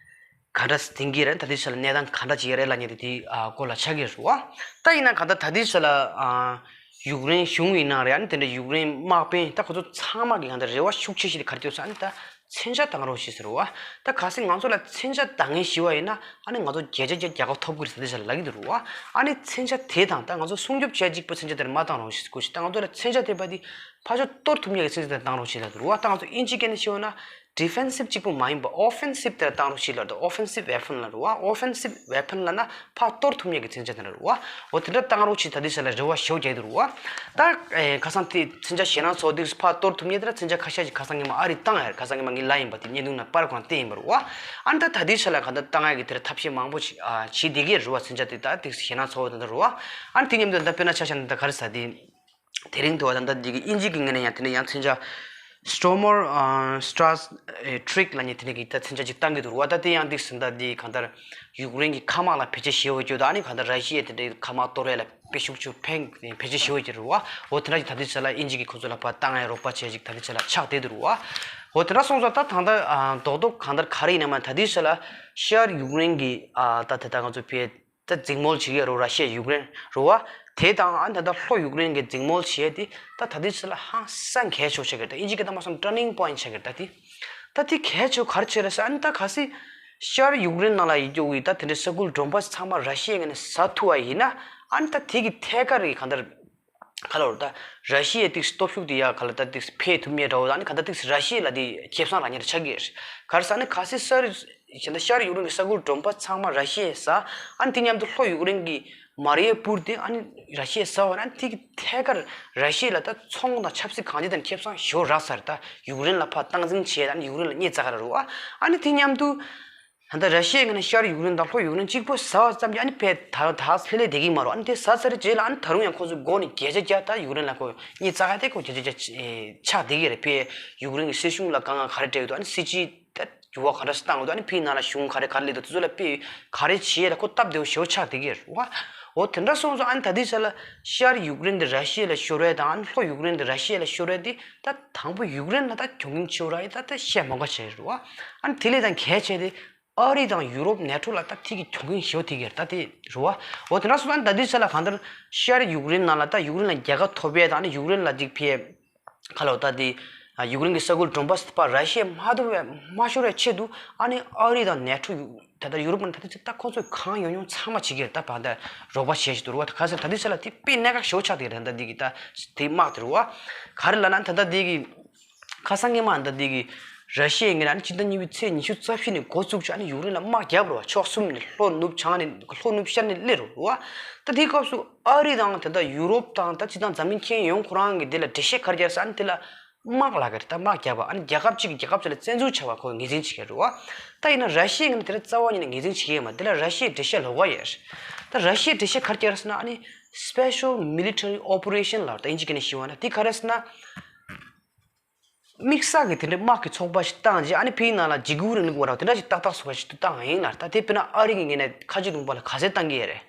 ག་འདྲ་སེ་འཐེན་གྱི་རེད། ད་ལྟའི་ཆ་ལ་གནས་སྟངས་ག་འདྲ་ཅིག་ཡོད་རེད་ལབ་མཁན་དེ་དེའི་ཨ་སྐོར་ལ་ཆགས་ཀྱི་རེད་བ། ད་ཡིན་ན་གང་ལྟར་ད་ལྟའི་ཆ་ལ་ཨ་ཡུཀ་རེན་གཞུང་ཡིན་ན་རེད། ཨ་ནི་དེ་འདྲ་ཡུཀ་རེན་དམག་དཔོན་ད་ཁོ་ཚོ་ཚང་མ་གི་གང་ལྟར་རེ་བ་ཤུགས་ཆེ་ཤོས་དེ་ག་རེ་ཡོད་ཟེར་ན། ཨ་ནི་ད་མཚོན་ཆ་བཏང་རོགས་བྱེད་ཟེར་བ། ད་གལ་སྲིད་ང་ཚོ་ལ་མཚོན་ཆ་བཏང་མཁན་ཞིག་ཡོད་པ་ཡིན་ན་ཨ་ནི་ང་ཚོ་བརྒྱ་ཆ་བརྒྱ་རྒྱལ་ཁ་ཐོབ་ཀྱི་རེད་ཟེར་དེ་ཆ་ལ་ལབ་ཀྱི་འདུག་རེད་བ། ཨ་ནི་མཚོན་ཆ་དེ་དང་ད་ང་ཚོ་སྲུང་སྐྱོབ་བྱེད་ཅིག་པོ་མཚོན་ཆ་དེ་མ་བཏང་རོགས་ཞེས་སྐུལ་ཞིག་ད་ང་ཚོ་ལ་མཚོན་ཆ་དེ་པ་དེ་ཕར་ཕྱོགས་གཏོར་ཐུབ་མཁན་གྱི་མཚོན་ཆ་དེ་བཏང་རོགས་ཞེས་ལབ་འདུག་རེད་བ། ད་ང་ཚོ་ཨིན་ཇིའི་སྐད་ནས་བཤད་ན་ ཌི་ཕེན་སིབ་གཅིག་པུ་མ་ཡིན་པ་ཨོ་ཕེན་སིབ་དེ་ལ་བཏང་རོགས་བྱེད་ལབ་འདུག་ཨོ་ཕེན་སིབ་ཝེ་པོན་ལབ་རེད་བ། ཨོ་ཕེན་སིབ་ཝེ་པོན་ལབ་ན་ཕར་གཏོར་ཐུབ་མཁན་གྱི་མཚོན་ཆ་དེ་འདྲ་རེད་བ། འོ་དེ་འདྲ་བཏང་རོགས་བྱེད། ད་དེ་ཚོ་ལ་རེ་བ་ཞེ་པོ་རྒྱག་གི་འདུག་རེད་བ། ད་ཨེ་ཁ་སང་དེ་མཚོན་ཆ་ཞེད་སྣང་ཚ་པོ་དེ་ཕར་གཏོར་ཐུབ་མཁན་དེ་འདྲ་མཚོན་ཆ་ཁ་ཤས་ཤིག་ཁ་སང་ཉི་མ་ཨ་རིས་བཏང་ཡ་རེད། ཁ་སང་ཉི་མ་ངའི་ལ་ཡིན་པ་དེ་བརྙན་ཐུང་ནང་པར་གང་བསྟན་ཡིན་པ་རེད་བ། ཨ་ནི་ད་ད་དེ་ཚོ་ལ་གང་ལྟར་བཏང་ཡ་གི་དེ་འདྲ་ཐབས་ཤེས་མང་པོ་ཞིག་ཨ་བྱེད་བསྡད་ཀྱི་རེད་བ། མཚོན་ཆ་དེ་ད་དེ་ཞེད་སྣང་ཚ་པོ་དེ་འདྲ་རེད་བ། ཨ་ནི་དེ་མཉམ་དུ་ད་དཔེར་ན་ཆ་བཞག་ན་ད་ག་རེ་ཟེར་དེ། དེ་རིང་དུ་བ་ད་ལྟ་འདི་གི་དབྱིན་ཇི་གི་ངོས་ནས་ཡང་དེ་ནས་ཡང་མཚོན་ཆ་སི་ཊོརམ་སི་ཊྲ་ཊི་རིག་ལབ་མཁན་དེ་ནས་ཀྱི་ད་མཚོན་ཆ་ཅིག་བཏང་གི་འདུག་རེད་བ། ད་དེ་ཡང་འདི་ཟིན་ད་འདི་གང་ལྟར་ཡུཀ་རེན་གྱི་མཁའ་དམག་ལ་བེད་སྤྱོད་བྱེད་འོས་ཀྱི་ད་ནི་གང་ལྟར་ར་ཤི་ཡ་དེ་འདྲའི་མཁའ་དམག་གཏོར་བ་ལ་དཔེ་ཤུགས་ཆེ་ཕན་བེད་སྤྱོད་བྱེད་འོས་ཀྱི་རེད་བ། འོ་དེ་འདྲ་ཅིག་ད་ལྟའི་ཆ་ལ་དབྱིན་ཇི་གི་ཁོ་ཚོ་ལ་ཕར་བཏང་ཡ་རོགས་པ་བྱས་ཅིག་ད་ལྟའི་ཆ་ལ་ཆགས་བསྡད་འདུག་རེད་བ། འོ་དེ་འདྲ་སོང་ཙང་ད་ད་ལྟ་རྡོག་རྡོག་གང་ལྟར་ག་རེ་ཡིན་ན་མ་ད་ལྟའི་ཆ་ལ་ཤར་ཡུཀ་རེན་གྱི་ད་ད་ད་ང་ཚོ་ཕའི་ད་འཛིང་མོལ་བྱེད་ཀྱི་རོ་ར་ཤི་ཡ་ཡུཀ་རེན་རོ་བ། དེ་དང་ཨ་ད་ལྟ་ལྷོ་ཡུཀ་རེན་གྱི་འཛིང་མོལ་བྱེད་ཡ་དེ་ད་ད་ལྟའི་ཆ་ལ་ཧང་སང་གལ་ཆེ་ཆགས་ཀྱི་རེད། ད་དབྱིན་ཇི་གི་ད་མ་སོང་ཊར་ནིང་པོ་ཡིན་ཆགས་ཀྱི་རེད། ད་དེ་ད་དེ་གལ་ཆེ་ག་རེ་བྱས་རེད་ཟེར། ཨ་ནི་ད་གལ་སྲིད་ཤར་ཡུཀ་རེན་ནང་ལ་ཡིན་རྒྱུ་གི་ད་དེ་འདྲའི་ས་ཁུལ་ཌོན་པཱས་ཚང་མ་ར་ཤི་ཡའི་ངོས་ནས་ཟ་ཐུབ་པ་ཡིན་ན། ཨ་ནི་ད་དེ་གི་ཐད་ཀར་གི་གང་ལྟར་ག་ལ་བར་ད་ར་ཤི་ཡའི་ཏིག་སྟོབས་ཤུགས་དེ་ཡ་ག་ལ་ད་ཏིག་འཕེལ་ཐུབ་མེད་འདྲ་བོ། ད་ནི་ག་ད་ཏིག་ར་ཤི་ཡ་ལ་དེ་ཁེ་བཟང་རག་མཁན་ཆགས་ཀྱི་རེད། ག་རེ་ཟེར་ན་གལ་སྲིད་ཤར་གཞན་དག་ཤར་ཡུཀ་རེན་གྱི་ས་ཁུལ་ཌོན་པཱས་ཚང་མ་ར་ཤི་ཡས་ཟ། ཨ་ནི་དེ་མཉམ་དུ་ལྷོ་ཡུཀ་རེན་གྱི་མ་རི་ཡུ་པུལ་དེ་ཨ་ནི་ར་ཤི་ཡས་ཟ་བ་ན། ཨ་ནི་དེ་གི་ཐད་ཀར་ར་ཤི་ཡ་ལ་ད་ཚོང་དང་ཆབ་སྲིད་གང་ཅི་དང་ཁེ་བཟང་ཞེ་པོ་རག་ས་རེད། ད་ཡུཀ་རེན་ལ་ཕར་སྟངས་འཛིན་བྱས། ཨ་ནི་ཡུཀ་རེན་ལ་གནོད་ཚ་ག་ར་རེད་བ། ཨ་ནི་དེ་མཉམ་དུ་ད་ལྟ་ར་ཤི་ཡའི་ངོས་ནས་ཤར་ཡུཀ་རེན་དང་ལྷོ་ཡུཀ་རེན་གཅིག་པོ་ཟ་བ་ཙམ་གྱིས་ཨ་ནི་ཕར་ད་ད་ལྷོད་ལྷོད་བསྡད་ཀྱི་མ་རེད། ཨ་ནི་དེ་ཟ་ཚར་རྗེས་ལ་ཨ་ནི་ད་རུང་ཡང་ཁོང་ཚོའི་མགོ་ནས་བརྒྱ་ཆ་བརྒྱ་ད་ཡུཀ་རེན་ལ་ཁོ་གནོད་ཚ་ག་དེ་ཁོ་བརྒྱ་ཆ་བརྒྱ་ཆགས་བསྡད་ཀྱི་རེད། ཕར་ཡུཀ་རེན་གྱི་སྲིད་གཞུང་ལ་དཀའ་ངལ་ག་རེ་འཕྲད་ཡོད་དོ། ཨ་ནི་སྲིད་ཇུས་ད་འགྱུར་བ་ག་འདྲ་ཞིག་བཏང་དགོས་དོ། ཨ་ནི་ཕར་ནང་ལ་གཞུང་ག་རེ་ག་རེ་སླེབས་འདུག་དེ་ཚོ་ལ་དཔེ་ག་རེ་བྱེད་ཡས་ལ་ཁོ་སྟབས་བདེ་པོ་ཞེ་པོ་ཆགས་བསྡད་ཀྱི་རེད་བ། འོ་དེ་འདྲ་སོང་ཙང་ཨ་ནི་ད་ལྟའི་ཆ་ལ་ཤར་ཡུཀ་རེན་དེ་ར་ཤི་ཡ་ལ་ཤོར་བ་དང་ཨ་ནི་ལྷོ་ཡུཀ་རེན་དེ་ར་ཤི་ཡ་ལ་ཤོར་བ་དེ་ད་དང་པོ་ཡུཀ་རེན་ལ་ད་གྱོང་གུན་ཆེ་བོ་རག་ཡས་ད་ད་བཤད་མ་དགོས་བྱས་རེད་བ། ཨ་ནི་དེ་ལས་ད་གལ་ཆེ་དེ་ཨ་རི་དང་ཡུ་རོབ་ནེ་ཊོ་ལ་ད་དེ་གི་གྱོང་གུན་ཞེ་པོ་ཐེབས་ཀྱི་རེད། ད་དེ་རེད་བ། འོ་དེ་འདྲ་སོང་ཙང་ད་ལྟའི་ཆ་ལ་གང་ལྟར་ཤར་ཡུཀ་རེན་ནང་ལ་ད་ཡུཀ་རེན་ལ་རྒྱལ་ཁ་ཐོབ་ཡས་དང་ཨ་ནི་ཡུཀ་རེན་ལ་ཅིག་ཕར་ག་ལ་བར་ད་དེ་ཡུཀ་རེན་གྱི་ས་ཁུལ་ཌོན་པཱས་ཕར་ར་ཤི་ཡས་མ་ཐོབ་པའི་མ་ཤོར་བའི་ཆེད་དུ་ཨ་ནི་ཨ་རི་དང་ནེ་ཊོ་ད་ལྟ་ཡུ་རོབ་ནང་ད་ལྟ་ཅིག་ད་ཁོང་ཚོས་གང་ཡོང་ཡོང་ཚང་མ་བྱེད་ཀྱི་རེད། ད་བར་ད་རོགས་པ་བྱེད་བཞིན་འདུག་རེད་བ། ད་ག་ཟེར་ད་ལྟའི་ཆ་ལ་དེ་དཔེ་གནད་འགག་ཞེ་པོ་ཆགས་བསྡད་ཀྱི་རེད། ད་ལྟ་འདི་གི་ད་དེ་དམག་དེ་རེད་བ། ག་རེ་ལབ་ན་ད་ལྟ་འདི་གི་ཁ་སང་སྔོན་མ་ད་ལྟ་འདི་གི་ར་ཤི་ཡའི་ངོས་ནས་ཨ་ནི་སྤྱི་ཟླ་གཉིས་པའི་ཚེས་ཉི་ཤུ་རྩ་བཞི་ནས་འགོ་བཙུགས་བྱས་ཨ་ནི་ཡུཀ་རེན་ལ་དམག་བརྒྱབ་རེད་བ། ཕྱོགས་གསུམ་ནས་ལྷོ་ནུབ་བྱང་ནས་ལྷོ་ནུབ་ཤར་ནས་སླེབས་རེད་བ། ད་དེའི་སྐབས་སུ་ཨ་རི་དང་ད་ལྟ་ཡུ་རོབ་དང་ད་སྤྱིར་བཏང་འཛམ་གླིང་ཁྱོན་ཡོངས་ཁོ་རང་གི་དེ་ལ་འགྲེལ་བཤད་ག་རེ་རྒྱག་ས། ཨ་ནི་དེ་ལ་དམག་ལབ་ཀྱི་རེད། ད་དམག་བརྒྱབ་པ་ཨ་ནི་རྒྱལ་ཁབ་གཅིག་གིས་རྒྱལ་ཁབ་གཅིག་ལ་བཙན་འཛུལ་བྱས་པ་ཁོ་ངོས་འཛིན་བྱེད་ཀྱི་རེད་བ། ད་ཡིན་ན་ར་ཤི་ཡའི་ངོས་ནས་དེ་ལ་རྩ་བ་ཉིད་ནས་ངོས་འཛིན་བྱེད་ཀྱི་ཡོད་མ་རེད། དེ་ལ་ར་ཤི་ཡའི་འགྲེལ་བཤད་ལོགས་ཀ་ཡོད་རེད། ད་ར་ཤི་ཡའི་འགྲེལ་བཤད་ག་རེ་རྒྱག་རེད་ཟེར་ན་ཨ་ནི་Special Military Operation ལབ་རེད། ད་དབྱིན་ཇི་སྐད་ནས་ཞུས་པ་ན་དེ་ག་རེ་ཟེར་ན། དམིགས་བསལ་གྱི་དེ་འདྲའི་དམག་གི་ཚོགས་པ་ཞིག་བཏང་རྗེས་ཨ་ནི་ཕའི་ནང་ལ་འཇིགས་སྐུལ་རིང་ལུགས་པ་ར་དེ་འདྲ་ཞིག་ཏག་ཏག་བཟོ་བ་ཞིག་ཏུ་བཏང་ཡིན་ལ། ད་དེ་དཔེར་ན་ཨ་རི་གི་ངོས་ནས་ཁ་ཆེ་གདུང་པ་ལ་ག་ཚད་བཏང་གི་ཡོད་རེད།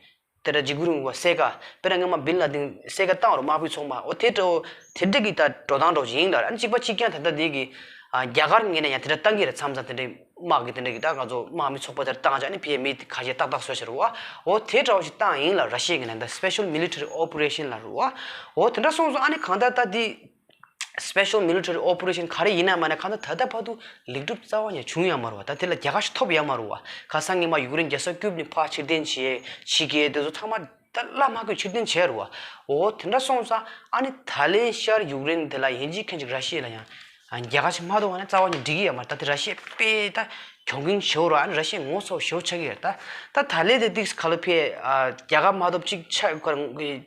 དེ་འདྲ་འཇིགས་སྐུལ་རིང་ལུགས་པ་བསད་ཀ་དཔེར་ན་སྔོན་མ་བིན་ལ་དིན་བསད་ཀ་བཏང་རུང་དམག་མིའི་ཚོགས་པ་འོ་དེ་འདྲ་དེ་འདྲ་གི་ད་འགྲོ་སྟངས་འདྲ་བོ་ཞིག་ཡིན་ལ། ཨ་ནི་གཅིག་པ་གཅིག་རྐྱང་ད་ལྟ་དེ་གི་ཨ་རྒྱ་གར་ངོས་ནས་ཡང་དེ་འདྲ་བཏང་གི་རེད། མཚམས་མཚམས་དེ་འདྲའི་དམག་གི་དེ་འདྲ་གི་ད་ང་ཚོ་དམག་མིའི་ཚོགས་པ་དེར་བཏང་རྗེས་ཨ་ནི་ཕའི་མི་ཁ་ཤས་ཏག་ཏག་བཟོ་བྱས་རུ་བ། འོ་དེ་འདྲ་བོ་ཞིག་བཏང་ཡིན་ལ། ར་ཤི་ཡའི་ངོས་ནས་ད་Special Military Operation ལབ་རུ་བ། འོ་དེ་འདྲ་སོང་སོང་ཨ་ནི་གང་ལྟར་ད་དེ་Special Military Operation ག་རེ་ཡིན་ན་མ་ན་གང་ལྟར་ད་ལྟ་བར་དུ་ལེགས་གྲུབ་རྩ་བ་ནས་བྱུང་ཡ་མ་རུ་བ། ད་དེ་ལ་རྒྱལ་ཁ་ཞིག་ཐོབ་ཡ་མ་རུ་བ། ཁ་སང་ཉི་མ་ཡུཀ་རེན་རྒྱལ་ས་ཀིབ་ནས་ཕར་ཕྱིར་འཐེན་བྱས་ཕྱི་རྒྱལ་དེ་ཚོ་ཚང་མ་ད་བླ་མ་ཁོས་ཕྱིར་འཐེན་བྱས་རུ་བ། འོ་དེ་འདྲ་སོང་ཙང་ཨ་ནི་ད་ལན་ཤར་ཡུཀ་རེན་དེ་ལ་ཡིན་གཅིག་མིན་གཅིག་ར་ཤི་ཡ་ལ་ཡང་རྒྱལ་ཁ་ཞིག་མ་ཐོབ་པ་ན་རྩ་བ་ནས་འགྲིག་གི་ཡོད་མ་རེད། ད་དེ་ར་ཤི་ཡ་དཔེ་ད་གྱོང་གུན་ཞེ་པོ་རག་ཨ་ནི་ར་ཤི་ཡ་ངོ་ཚ་པོ་ཞེ་པོ་ཆགས་ཀྱི་ཡོད་རེད། ད་ད་ད་ལན་དེ་ཏིག་ག་ལ་ཕེ་རྒྱལ་ཁ་མ་ཐོབ་གཅིག་ཆ་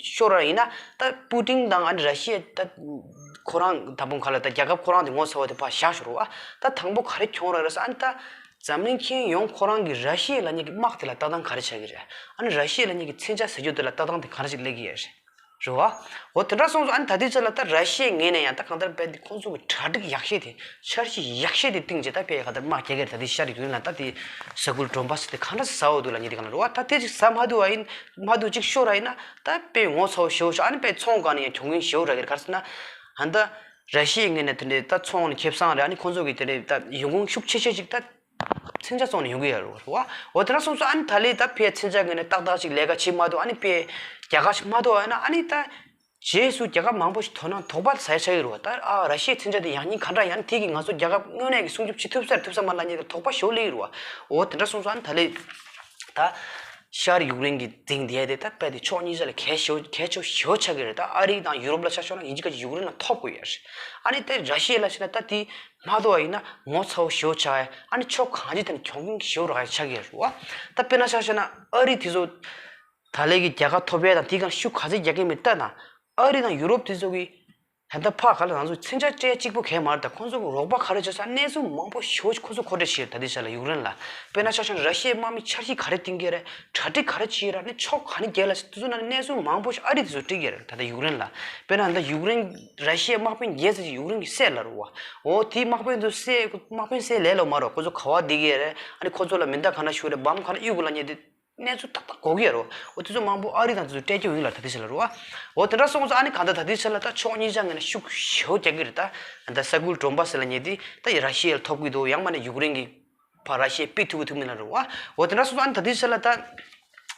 ཤོར་བ་ཡིན་ན་ད་པུ་ཏིན་དང་ཨ་ནི་ར་ཤི་ཡ་ད་ཁོ་རང་ད་དཔུང་ཁ་ལ་ད་རྒྱལ་ཁབ་ཁོ་རང་དེ་ངོ་ཚ་པོ་དེ་ཕར་བཞག་ཞོར་བ། ད་དང་པོ་ག་རེ་གྱོང་རག་རེད་ཟེར་ཨ་ནི་ད། འཛམ་གླིང་ཁྱོན་ཡོངས་ཁོ་རང་གི་ར་ཤི་ཡ་ལབ་མཁན་གྱི་དམག་དེ་ལ་ལྟ་སྟངས་ག་རེ་ཆགས་ཀྱི་རེད། ཨ་ནི་ར་ཤི་ཡ་ལབ་མཁན་གྱི་མཚོན་ཆ་ཟེར་རྒྱུ་དེ་ལ་ལྟ་སྟངས་དེ་ག་རེ་ཞིག་སླེབས་ཀྱི་ཡོད་རེད། རེད་བ། འོ་དེ་འདྲ་སོང་ཙང་ཨ་ནི་ད་ལྟའི་ཆ་ལ་ད་ར་ཤི་ཡའི་ངོས་ནས་ཡང་ད་གང་ལྟར་དཔེ་འདི་ཁོང་ཚོ་གི་གྲ་སྒྲིག་ཡག་ཤོས་དེ་འཆར་གཞི་ཡག་ཤོས་དེ་བཏིང་རྗེས་ད་དཔེ་ག་ལྟར་དམག་རྒྱག་གི་རེད། ད་དེ་ཤར་ཡུཀ་རེན་ལ་ད་དེ་ས་ཁུལ་ཌོན་པཱས་དེ་ག་འདྲ་ཟ་འོ་འདུག་ལབ་མཁན་དེ་ག་ལ་རེད་བ། ད་དེ་ཅིག་ཟ་མ་ཐུབ་པ་ཡིན་མ་ཐུབ་ཅིག་ཤོར་བ་ཡིན་ན་ད་དཔེ་ངོ་ཚ་པོ་ཞེ་པོ་ཞིག་ཨ་ནི་དཔེ་ཚོང་སྒང་ནས་ཡང་གྱོང་གུན་ཞེ་པོ་རག་གི་རེད། ག་རེ་ཟེར་ན་ཨ་ནི་ད་ར་ཤི་ཡའི་ངོས་ནས་དེ་འདྲའི་ད་ཚོང་ནས་ཁེ་བཟང་རེད། ཨ་ནི་ཁོང་ཚོ་གི་དེ་འདྲའི་ད་ཡོང་ཁུངས་ཤུགས་ཆེ་ཤོས་ཅིག་ད་མཚོན་ཆ་བཙོང་ནས་ཡོང་གི་ཡོད་རེད་བ། འོ་དེ་འདྲ་སོང་ཙང་ཨ་ནི་ད་ལས་ད་ཕའི་མཚོན་ཆ་ངོས་ནས་ཏག་ཏག་ཅིག་ལས་ཀ་བྱེད་མ་ཐུབ་ཨ་ནི་ཕའི་རྒྱལ་ཁ་ཞིག་མ་ཐོབ་ཨ་ན་ཨ་ནི་ད་རྗེས་སུ་རྒྱལ་ཁབ་མང་པོ་ཞིག་དོ་སྣང་དོགས་པ་ཟ་ཡ་ཆགས་ཀྱི་རེད་བ། ད་ཨ་ར་ཤི་ཡའི་མཚོན་ཆ་དེ་ཡག་སྙིང་ག་འདྲ་ཡང་དེ་གིས་ང་ཚོ་རྒྱལ་ཁབ་དངོས་གནས་ཀྱི་སྲུང་སྐྱོབ་བྱེད་ཐུབ་ས་རེད་ཐུབ་ས་མ་རེད་ལབ་མཁན་དོགས་པ་ཞེ་པོ་སླེབས་ཀྱི་རེད་བ། འོ་དེ་འདྲ་སོང་ཙང་ཨ་ནི་ད་ལས་ད། ཤར་ཡུཀ་རེན་གྱི་སྟེང་དེ་དེ་ད་རྦད་དེ་ཕྱོགས་གཉིས་ཆ་ལ་གལ་ཆེ་བོ་གལ་ཆེ་བོ་ཞེ་པོ་ཆགས་ཀྱི་རེད། ད་ཨ་རི་དང་ཡུ་རོབ་ལ་ཆ་བཞག་ན་ཡིན་གཅིག་ག་གཅིག་ཡུཀ་རེན་ལ་ཐོབ་དགོས་ཡོད་རེད། ཨ་ནི་དེ་ར་ཤི་ཡ་ལ་བྱས་ན་ད་དེ་མ་གཏོགས་པ་ཡིན་ན་ངོ་ཚ་བོ་ཞེ་པོ་ཆགས་ཡ། ཨ་ནི་ཕྱོགས་གང་ཅི་དེ་ནས་གྱོང་གུན་ཞེ་པོ་རག་ཡ་ཆགས་ཀྱི་ཡོད་རེད་བ། ད་དཔེར་ན་ཆ་བཞག་ན་ཨ་རི་དེ་ཚོ་ད་ལས་ཀྱི་རྒྱལ་ཁ་ཐོབ་ཡ་དང་དེའི་སྒང་ཤུགས་ག་ཚད་རྒྱག་གི་མེད་ལྟ་ན། ཨ་རི་དང་ཡུ་རོབ་དེ་ཚོ་གི་ད་ལྟ་ཕ་ག་ལ་ང་ཚོ་མཚོན་ཆ་སྤྲད་གཅིག་པོ་གས་མ་རེད། ད་ཁོང་ཚོ་གི་རོགས་པ་ག་རེ་བྱེད་ས་གནས་ཚུལ་མང་པོ་ཞེ་པོ་ཁོང་ཚོ་མཁོ་སྤྲོད་བྱས་ད་ལྟའི་ཆ་ལ་ཡུཀ་རེན་ལ། དཔེར་ན་ཆ་བཞག་ན་ར་ཤི་ཡའི་དམག་མི་འཆར་གཞི་ག་རེ་བཏིང་གི་རེད། གྲ་སྒྲིག་ག་རེ་བྱས་ར་ནི་ཕྱོགས་ག་ནས་རྒྱལ་ལ་དེ་ཚོ་ནང་གནས་ཚུལ་མང་པོ་ཞིག་ཨ་རི་དེ་ཚོ་སྤྲད་ཀྱི་རེད། ད་ལྟ་ཡུཀ་རེན་ལ། དཔེར་ན་ད་ཡུཀ་རེན་ར་ཤི་ཡའི་དམག་དཔོན་བརྒྱད་ཙམ་ཅིག་ཡུཀ་རེན་གྱི་བསད་ལ་རུ་བ། འོ་དེའི་དམག་དཔོན་ཚོ་བསད་དམག་དཔོན་བསད་ལས་ལོ་མ་རོ་ཁོ་ཚོ་ག་བ་བསྡད་ཀྱི་རེད། ཨ་ནི་ཁོ་ཚོ་ལ་མེ་མདའ་ག་འདྲ་ཞུ་རེད། འབམ་ག་འདྲ་གཡུག་དགོས་ལ་ཉེ་དེ། གནས་ཚུལ་ཏག་ཏག་གོ་གི་ཡོད་རོ། འོ་དེ་ཚོ་མང་པོ་ཨ་རི་དང་དེ་ཚོ་སྤྲད་ཀྱི་ཡོད་ལ་ད་ལྟའི་ཆ་ལ་རོ། འོ་དེ་འདྲ་སོང་ཙང་ཨ་ནི་གང་ལྟར་ད་ལྟའི་ཆ་ལ་ད་ཕྱོགས་གཉིས་ཆ་ངོས་ནས་ཤུགས་ཞེ་པོ་རྒྱག་གི་རེད། ད་ད་ས་ཁུལ་གྲོང་པ་ཟེར་ལ་ཉེ་དེ་ད་ཡ་ར་ཤི་ཡ་ལ་ཐོབ་གི་འདུག་ཡང་མ་ནས་ཡུཀ་རེན་གྱི་ཕ་ར་ཤི་ཡ་ཕུད་ཐུབ་ཀྱི་ཐུབ་མིན་ལ་རོ། འོ་དེ་འདྲ་སོང་ཙང་ཨ་ནི་ད་ལྟའི་ཆ་ལ་ད་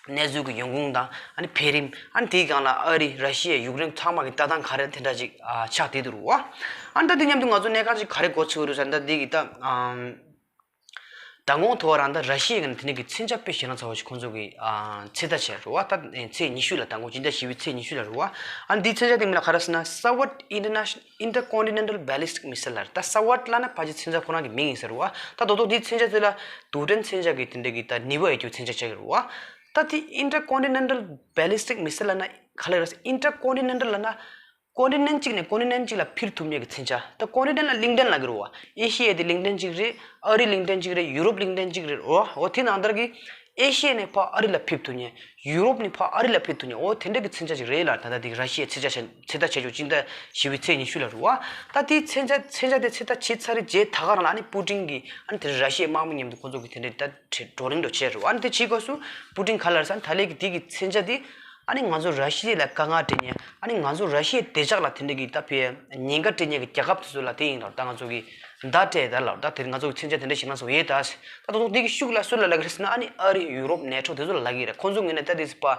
གནས་ཚུལ་གྱི་ཡོང་ཁུངས་དང་ཨ་ནི་འཕེལ་རིམ། ཨ་ནི་དེའི་སྒང་ལ་ཨ་རི་ར་ཤི་ཡ་ཡུཀ་རེན་ཚང་མ་གི་ལྟ་སྟངས་ག་རེ་དེ་འདྲ་ཅིག་ཨ་ཆགས་བསྡད་འདུག་རོ། ཨ་ནི་ད་དེ་མཉམ་དུ་ང་ཚོ་གནད་འགག་ཅིག་ག་རེ་གོ་ཚོད་རེད་ཟེར་ན་ད་འདི་གི་ད་ཨམ། མདང་དགོང་ཐོག་རང་ད་ར་ཤི་ཡ་གི་ནས་དེ་ནས་ཀྱི་མཚོན་ཆ་དཔེ་ཞེ་ན་ཚ་བ་ཞིག་ཁོང་ཚོ་གི་ཨ་ཚོད་ལྟ་བྱས་རེད་བ། ད་ཚེས་ཉི་ཤུ་ལ་མདང་དགོང་སྤྱི་ཟླ་བཞི་པའི་ཚེས་ཉི་ཤུ་ལ་རེད་བ། ཨ་འདིའི་མཚོན་ཆ་དེ་མིང་ལ་ག་རེ་ཟེར་ན་Sawat International Intercontinental Ballistic Missile ལ་རེད། ད་Sawat ལབ་ན་ཕལ་ཆེར་མཚོན་ཆ་ཁོ་རང་གི་མིང་ཡིན་ས་རེད་བ། ད་རྡོག་རྡོག་འདིའི་མཚོན་ཆ་དེ་ལ་རྡུལ་ཕྲན་མཚོན་ཆ་གི་དེ་འདྲ་གི་ད་ནུས་པ་ཡོད་རྒྱུ་མཚོན་ཆ་ཆགས་ཀྱི་རེད་བ། ད་དེ་Intercontinental Ballistic Missile ལབ་ན་ག་ལ་རེད། Intercontinental ལབ་ན་ཀོན་ཊི་ནེན་གཅིག་ནས་ཀོན་ཊི་ནེན་གཅིག་ལ་འཕུར་ཐུབ་མཁན་གྱི་མཚོན་ཆ། ད་ཀོན་ཊི་ནེན་ལ་གླིང་ཕྲན་ལབ་ཀྱི་རེད་བ། ཨེ་ཤི་ཡ་དེ་གླིང་ཕྲན་གཅིག་རེད། ཨ་རི་གླིང་ཕྲན་གཅིག་རེད། ཡུ་རོབ་གླིང་ཕྲན་གཅིག་རེད། འོ་འོ་དེ་ནང་ལྟར་གྱི་ཨེ་ཤི་ཡ་ནས་ཕར་ཨ་རི་ལ་འཕུར་ཐུབ་མཁན། ཡུ་རོབ་ནས་ཕར་ཨ་རི་ལ་འཕུར་ཐུབ་མཁན། འོ་དེ་འདྲ་གི་མཚོན་ཆ་ཅིག་རེད་ལ། ད་ལྟ་དེ་ར་ཤི་ཡའི་ཚོད་ལྟ་བྱེད་ཚོད་ལྟ་བྱེད་རྒྱུ་སྤྱི་ཟླ་བཞི་པའི་ཚེས་ཉི་ཤུ་ལ་རེད་བ། ད་དེའི་མཚོན་ཆ་མཚོན་ཆ་དེ་ཚོད་ལྟ་བྱེད་ཚར་རེད། རྗེས་ད་ག་རང་ལ་ཨ་ནི་པུ་ཏིན་གྱིས་ཨ་ནི་དེ་ར་ཤི་ཡའི་དམག་མི་མཉམ་དུ་ཁོང་ཚོ་གི་དེ་འདྲའི་ད་བགྲོ་གླེང་འགྲོ་བྱས་རེད་བ། ཨ་ནི་དེ་བྱེད་སྐབས་སུ་པུ་ཏིན་ག་ལ་རེད་ཟེར་ན་ད་ལས་ཀྱི་དེ་གི་མཚོན་ཆ་དེ། ཨ་ནི་ང་ཚོ་ར་ཤི་ཡ་ལ་དཀའ་ངལ་སྤྲད་མཁན། ཨ་ནི་ང་ཚོ་ར་ཤི་ཡའི་བདེ་འཇགས་ལ་དེ་འདྲ་གི་ད་ཕའི་ཉེན་ཁ་སྤྲད་མཁན་གྱི་རྒྱལ་ཁབ་དེ་ཚོ་ལ་དེ་ཡིན་ལ། ད་ང་ཚོ་གི་མདའ་སྤྲད་ད་ལ་ད་དེ་ང་ཚོ་གི་མཚོན་ཆ་དེ་འདྲ་ཞིག་ང་ཚོ་ཡོད་ད། ད་དུང་དེ་གི་ཤུགས་ལ་སུ་ལ་ལབ་ཀྱི་རེད་ཟེར་ན་ཨ་ནི་ཨ་རི་ཡུ་རོབ་ནེ་ཊོ་དེ་ཚོ་ལ་ལབ་ཀྱི་རེད། ཁོང་ཚོ་ངོས་ནས་ད་དེ་ཚོ་ཕར་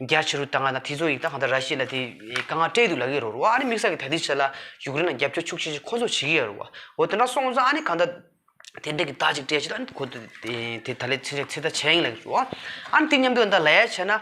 རྒྱ་ཆེ་རུ་བཏང་ང་ད་དེ་ཚོ་ཡིག་ད་གང་ལྟར་ར་ཤི་ཡ་ལ་དེ་དཀའ་ངལ་སྤྲད་འདུག་ལབ་ཀྱི་རེད་བ། ཨ་ནི་དམིགས་བསལ་གྱི་ད་ལྟའི་ཆ་ལ་ཡུཀ་རེན་ལ་རྒྱབ་སྐྱོར་ཤུགས་ཆེ་ཆེ་ཁོང་ཚོ་བྱེད་ཀྱི་ཡོད་རེད་བ། འོ་དེ་འདྲ་སོང་ཙང་ཨ་ནི་གང་ལྟར། དེ་འདྲ་གི་བརྡ་ཅིག་སྤྲད་ཅིག་ཨ་ནི་ཁོ་དེ་དེ་དེ་ད་ལས་ཚེ་ཚེ་ད་བྱས་ཡིན་ལ་རུ། ཨ་ནི་དེ་མཉམ་དུ་ད་ལ་ཡ་བྱས་ན་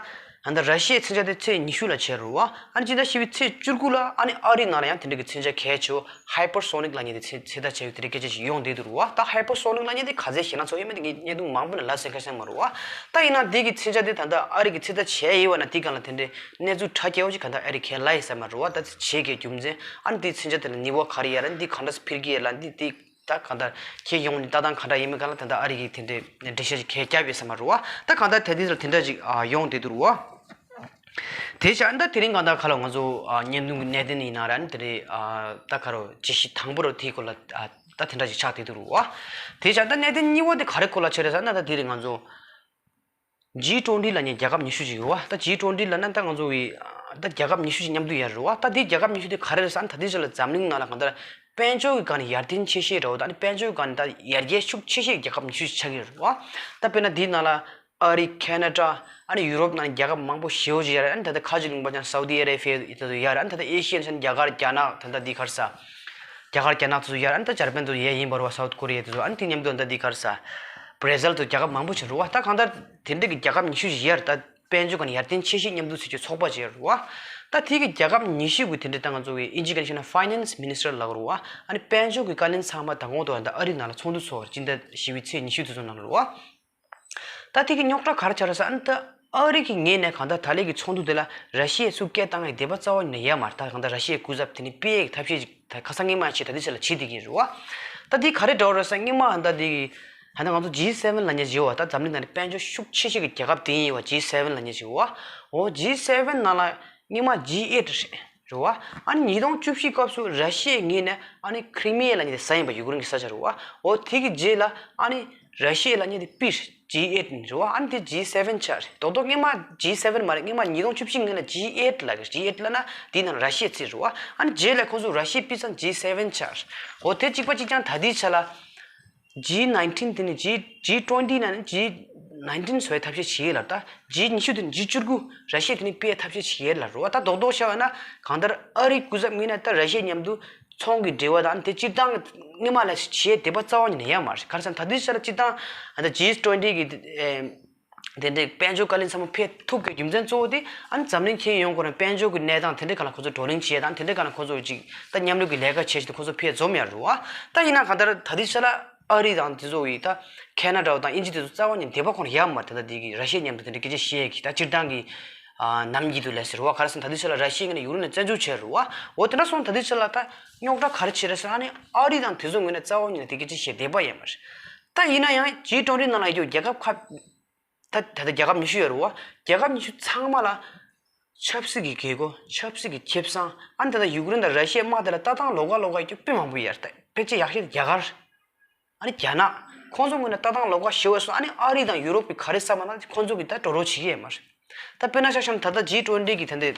ཨ་ད་ར་ཤི་ཡའི་མཚོན་ཆ་དེ་ཚེས་ཉི་ཤུ་ལ་བྱས་རུ། ཨ་ནི་སྤྱི་ཟླ་བཞི་པའི་ཚེས་བཅུ་དགུ་ལ་ཨ་ནི་ཨ་རིའི་ནང་ལ་ཡང་དེ་འདྲ་གི་མཚོན་ཆ་གལ་ཆེ་བོ་Hypersonic ལབ་མཁན་དེ་ཚེ་ཚེ་ད་བྱས་ཡོད་དེ་འདྲ་སྐད་ཆ་ཞིག་ཡོང་བསྡད་འདུག་རུ་བ། ད་Hypersonic ལབ་མཁན་དེ་ག་ཚད་ཞེ་ན་ཚོ་ཡོད་མེད་དེ་ངས་བརྙན་ཐུང་མང་པོ་ནས་ལབ་ཟིན་ཁ་ཤས་མ་རུ་བ། ད་ཡིན་ན་དེ་གི་མཚོན་ཆ་དེ་ད་ལྟ་ཨ་རི་གི་ཚེ་ད་བྱས་ཡོད་བ་ན་དེ་གང་ལ་དེ་འདྲའི་གནས་ཚུལ་ཁ་སྐྱེ་བོ་ཅིག་གང་ལྟར་ཨ་རི་གས་ལབ་ཡིན་ས་མ་རུ་བ། ད་ཚེ་བྱས་ཀྱི་རྒྱུ་མཚན་ཨ་ནི་དེ་མཚོན་ཆ་དེ་ལ་ནུས་པ་ག་རེ་ཡོད་ར་འདི་གང་འདྲ་སེ་འཕུར་གི་ཡོད་ལ་འདི་དེ། ད་གང་ལྟར་ཁྱེད་ཡོང་ནས་ལྟ་སྟངས་ག་འདྲ་ཡིན་མིན་གང་ལ་ད་ལྟ་ཨ་རི་གིས་དེ་འདྲའི་འགྲེལ་བཤད་ཅིག་གས་བརྒྱབ་ཡོད་ས་མ་རེད་བ། ད་གང་ལྟར་དེ་དུས་ལ་དེ་འདྲ་ཅིག་ཨ་ཡོང་བསྡད་འདུག་རུ་བ། དེ་བྱས་ཨ་ནི་ད་དེ་རིང་གང་ལྟར་ཁ་ལོ་ང་ཚོ་ཨ་བརྙན་ཐུང་གི་གནད་དོན་ཡིན་ན་ར་ཨ་ནི་དེ་རིང་ཨ་ད་ཁ་རོ་ཅི་ཞིག་དང་པོ་རུ་དེའི་སྐོར་ལ་ཨ་ད་དེ་འདྲ་ཅིག་ཆགས་བསྡད་འདུག་རུ་བ། དེ་བྱས་ད་གནད་དོན་གཉིས་པ་དེ་ག་རེ་སྐོར་ལ་ཆགས་རེད་ཟེར་ན་ད་དེ་རིང་ང་ཚོ། ཇི་ཊུ་ཝེན་ཊི་ལབ་མཁན་རྒྱལ་ཁབ་ཉི་ཤུ་ཅིག་ཡོད་བ། ད་ཇི་ཊུ་ཝེན་ཊི་ལབ་ན་ད་ང་ཚོ་བི་ད་རྒྱལ་ཁབ་ཉི་ཤུ་ཅིག་མཉམ་དུ་ཡོད་རེད་བ། ད་དེ་རྒྱལ་ཁབ་ཉི་ཤུ་དེ་ག་རེ་རེད་ཟེར་ན་ད་དེ་ཚོ་ལ་འཛམ་གླིང་ནང་ལ་གང་ལྟར་དཔལ་འབྱོར་གྱི་སྒང་ནས་ཡར་ཐོན་ཆེ་ཤོས་རེད་བ། ད་ནི་དཔལ་འབྱོར་གྱི་སྒང་ནས་ད་ཡར་རྒྱས་ཤུགས་ཆེ་ཤོས་ཀྱི་རྒྱལ་ཁབ་ཉི་ཤུ་ཅིག་ཆགས་ཀྱི་རེད་བ། ད་དཔེར་ན་དེའི་ནང་ལ་ཨ་རི། ཁེ་ན་ཌ། ཨ་ནི་ཡུ་རོབ་ནང་རྒྱལ་ཁབ་མང་པོ་ཞེ་པོ་ཅིག་ཡོད་རེད། ཨ་ནི་ད་ལྟ་ཁ་ཅིག་ལུང་པ་ཅན་སའུ་དི་ཨ་རེ་བྷི་ཡ་དེ་ཚོ་ཡོད་རེད། ཨ་ནི་ད་ལྟ་ཨེ་ཤི་ཡན་ཅན་རྒྱ་གར་རྒྱ་ནག་ད་ལྟ་འདི་ག་རེ་ཟེར། རྒྱ་གར་རྒྱ་ནག་དེ་ཚོ་ཡོད་རེད། ཨ་ནི་ད་འཇར་པན་དེ་ཚོ་ཡོད་ཡིན་པ་རེད་བ། སའུ་ཐི་ཀོ་རི་ཡ་དེ་ཚོ། ཨ་ནི་དེ་མཉམ་དུ་ད་འདི་ག་རེ་ཟེར། བྷ་ར་ཟིལ་དེ་རྒྱལ་ཁབ་མང་པོ་ཅིག་རེད་བ། ད་གང་ལྟར་དེ་འདྲ་གི་རྒྱལ་ཁབ་ཉི་ཤུ་ཅིག་ཡོད་རེད། ད་དཔལ་འབྱོར་སྒང་ནས་ཡར་ཐོན་ཆེ་ཤོས་མཉམ་འདུས་བྱེད་རྒྱུའི་ཚོགས་པ་ཅིག་ཡོད་རེད་བ། ད་དེ་གི་རྒྱལ་ཁབ་ཉི་ཤུ་གི་དེ་འདྲ་ད་ང་ཚོ་གི་ཨིན་ཇི་སྐད་ནས་བཤད་ན་ཕའི་ནན་སི་མི་ནི་སི་ཊར་ལབ་ཀྱི་རེད་བ། ཨ་ནི་དཔལ་འབྱོར་གྱི་བཀའ་བློན་ཚང་མ་ད་གོང་དུ་ད་ཨ་རི་ནང་ལ་ཚོགས་འདུ་ཚོགས་པར་སྤྱི་ཟླ་བཞི་པའི་ཚེས་ཉི་ཤུ་དེ་ཚོ་ནང་ལ་རེད་བ། ད་དེ་གི་རྙོག་དྲ་ག་རེ་ཆགས་རེད་ཟེར་ན། ད་ཨ་རི་གི་ངོས་ནས་གང་ལྟར་ད་ལས་ཀྱི་ཚོགས་འདུ་དེ་ལ་ར་ཤི་ཡས་སུ་སྐད་བཏང་ཡས་དད་པ་རྩ་བ་ཉིད་ནས་ཡོད་མ་རེད། ད་གང་ལྟར་ར་ཤི་ཡའི་སྐུ་ཚབ་དེ་ནི་ཕུད་ཡས་ཀྱི་ཐབས་ཤེས་ཅིག་ད་ཁ་སང་སྔོན་མ་ཡང་བྱས། ད་དེ་ཚོ་ལ་བྱེད་བསྡད་ཀྱི་རེད་བ། ད་དེ་ག་རེ་འདྲ་བོ་རེད་ཟེར་ན་སྔོན་མ་ད་ལྟ་དེ་གི་ད་ལྟ་ང་ཚོ་ཇི་སེ་ཝེན་ལབ་མཁན་ཅིག་ཡོད་བ། ད་འཛམ་གླིང་ནང་ནས་དཔལ་འབྱོར་ཤུགས་ཆེ་ཤོས་ཀྱི་རྒྱལ་ཁབ་དེ་ཡིན་བ། ཇི་སེ་ཝེན་ལབ་མཁན་ཅིག་ཡོད་བ། འོ་ཇི་སེ་ཝེན་ནང་ལ་སྔོན་མ་ཇི་ཨེཊ་རེད། རེད་བ། ཨ་ནི་ཉིས་སྟོང་བཅུ་བཞི་སྐབས་སུ་ར་ཤི་ཡའི་ངོས་ནས་ཨ་ནི་ཁི་རི་མི་ཡ་ལབ་མཁན་དེ་ས་ཡིན་པ། ཡུཀ་རེན་གྱི་ས་ཆ་རེད་བ། འོ་དེ་གི་རྗེས་ལ་ཨ་ནི་ར་ཤི་ཡ་ལབ་མཁན་དེ་ཕུད་ཇི་ཨེཊ་ནི་རེད་བ། ཨ་ནི་དེ་ཇི་སེ་ཝེན་ཆགས་རེད། རྡོག་རྡོག་སྔོན་མ་ཇི་སེ་ཝེན་མ་རེད། སྔོན་མ་ཉིས་སྟོང་བཅུ་བཞི་སྔོན་ལ་ཇི་ཨེཊ་ལབ་ཀྱི་རེད། ཇི་ཨེཊ་ལབ་ན་དེའི་ནང་ར་ཤི་ཡ་ཚུད་རེད་བ། ཨ་ནི་རྗེས་ལ་ཁོང་ཚོ་ར་ཤི་ཡ་ཕུད་ཙང་ཇི་སེ་ཝེན་ཆགས་རེད། འོ་དེ་གཅིག་པ་གཅིག་རྐྱང་ད་ལྟའི་ཆ་ལ། ཇི་ནའིན་ཊིན་དེ་ནི་ཇི་ཇི་ཊུ་ཝེན་ཊི་ནང་ནས་ཇི་ནའིན་ཊིན་བཟོ་བའི་ཐབས་ཤེས་བྱེད་ཡས་ལ། ད་ཇི་ཉི་ཤུ་དེ་ནི་ཇི་བཅུ་དགུ་ར་ཤི་ཡ་དེ་ནི་ཕུད་ཡས་ཐབས་ཤེས་བྱེད་ཡས་ལ་རེད་བ། ད་རྡོག་རྡོག་བཤད་པ་ན་གང་ལྟར་ཨ་རིའི་སྐུ་ཚབ་ངོས་ནས་ད་ར་ཤི་ཡ་མཉམ་དུ་ཚོང་གི་འབྲེལ་བ་དང་དེ་སྤྱིར་བཏང་གི་སྔོན་མ་ལ་བྱེད་ཡས་དད་པ་རྩ་བ་ཉིད་ནས་ཡོད་མ་རེད། ག་རེ་ཟེར་ན་ད་ལྟའི་ཆ་ལ་སྤྱིར་བཏང་ད་ཇི་ཊུ་ཝེན་ཊི་གི་ དེ་འདྲའི་དཔལ་འབྱོར་བཀའ་བློན་ཚང་མ་ཕེབས་ཐུབ་པའི་རྒྱུ་མཚན་གཙོ་བོ་དེ་ཨ་ནི་འཛམ་གླིང་ཁྱོན་ཡོངས་ཁོ་རང་དཔལ་འབྱོར་གྱི་གནས་སྟངས་དེ་འདྲའི་སྒང་ལ་ཁོ་ཚོ་བགྲོ་གླེང་བྱས་དང་དེ་འདྲའི་སྒང་ལ་ཁོ་ཚོ་ཅིག་ད་མཉམ་རུབ་ཀྱི་ལས་ཀ་བྱས་བྱས་ཏེ་ཁོ་ཚོ་ཕེབས་འཛོམས་ཡ་རུ་བ། ད་ཡིན་ན་གང་ལྟར་ད་ལྟའི་ཆ་ལ་ཨ་རི་དང་དེ་ཚོ་ཡི་ད་ཁེ་ན་ཌ་དང་དབྱིན་ཇི་དེ་ཚོ་རྩ་བ་ནས་འདོད་པ་ཁོ་རང་ཡོད་མ་རེད། ད་ལྟ་དེ་གི་ར་ཤི་ཡ་མཉམ་དུ་དེ་འདྲའི་སྐད་ཆ་བཤད་ཀྱི་ད་སྤྱིར་བཏང་གི་ནམ་རྒྱུན་དུ་ལས་ཟེར་བ་ག་རེ་ཟེར་ན་ད་ལྟའི་ཆ་ལ་ར་ཤི་ཡའི་ངོས་ནས་ཡུ་ཀེ་རེན་ལ་བཙན་འཛུལ་བྱས་རུ་བ། འོ་དེ་འདྲ་སོང་ད་ལྟའི་ཆ་ལ་ད་རྙོག་དྲ་ག་རེ་བྱས་རེད་ཟེར་ཨ་ནི་ཨ་རི་དང་དེ་ཚོ་ངོས་ནས་རྩ་བ་ཉིད་ནས་དེ་སྐད་ཆ་བཤད་འདོད་པ་ཡོད་མ་རེད། ད་ཡིན་ན་ཡང་ཇི་ཊུ་ཝེན་ཊི་ནང་ལ་ཡོད་རྒྱལ་ཁབ་ཁག་ད་ད་ལྟ་རྒྱལ་ཁབ་ཉི་ཤུ་ཡོད་རེད་བ། རྒྱལ་ཁབ་ཉི་ཤུ་ཚང་མ་ལ་ཆབ་སྲིད་ཀྱི་དགོས་མཁོ་ཆབ་སྲིད་ཀྱི་ཁེ་བཟང་ཨ་ནི་ད་ལྟ་ཡུ་ཀེ་རེན་དང་ར་ཤི་ཡའི་དམག་དེ་ལ་ལྟ་སྟངས་ལོགས་ཀ་ལོགས་ཀ་ཡོད་དཔེ་མང་པོ་ཡོད་རེད། ད་ཕལ་ཆེར་ཡག་ཤོས་རྒྱ་གར་ཨ་ནི་རྒྱ་ནག་ཁོང་ཚོ་ངོས་ནས་ལྟ་སྟངས་ལོགས་ཀ་ཞེ་པོ་སོང་ཨ་ནི་ཨ་རི་དང་ཡུ་རོབ་ཀྱི་ག་རེ་བསམ་པ་ན་ཁོང་ཚོ་གིས་ད་དོ་རོགས་བྱེད་ཀྱི་ཡོད་མ་རེད། ད་དཔེར་ན་ཆ་བཞག་ན་ད་ལྟ་ཇི་ཊུ་ཝེན་ཊི་གི་ད་ལྟ་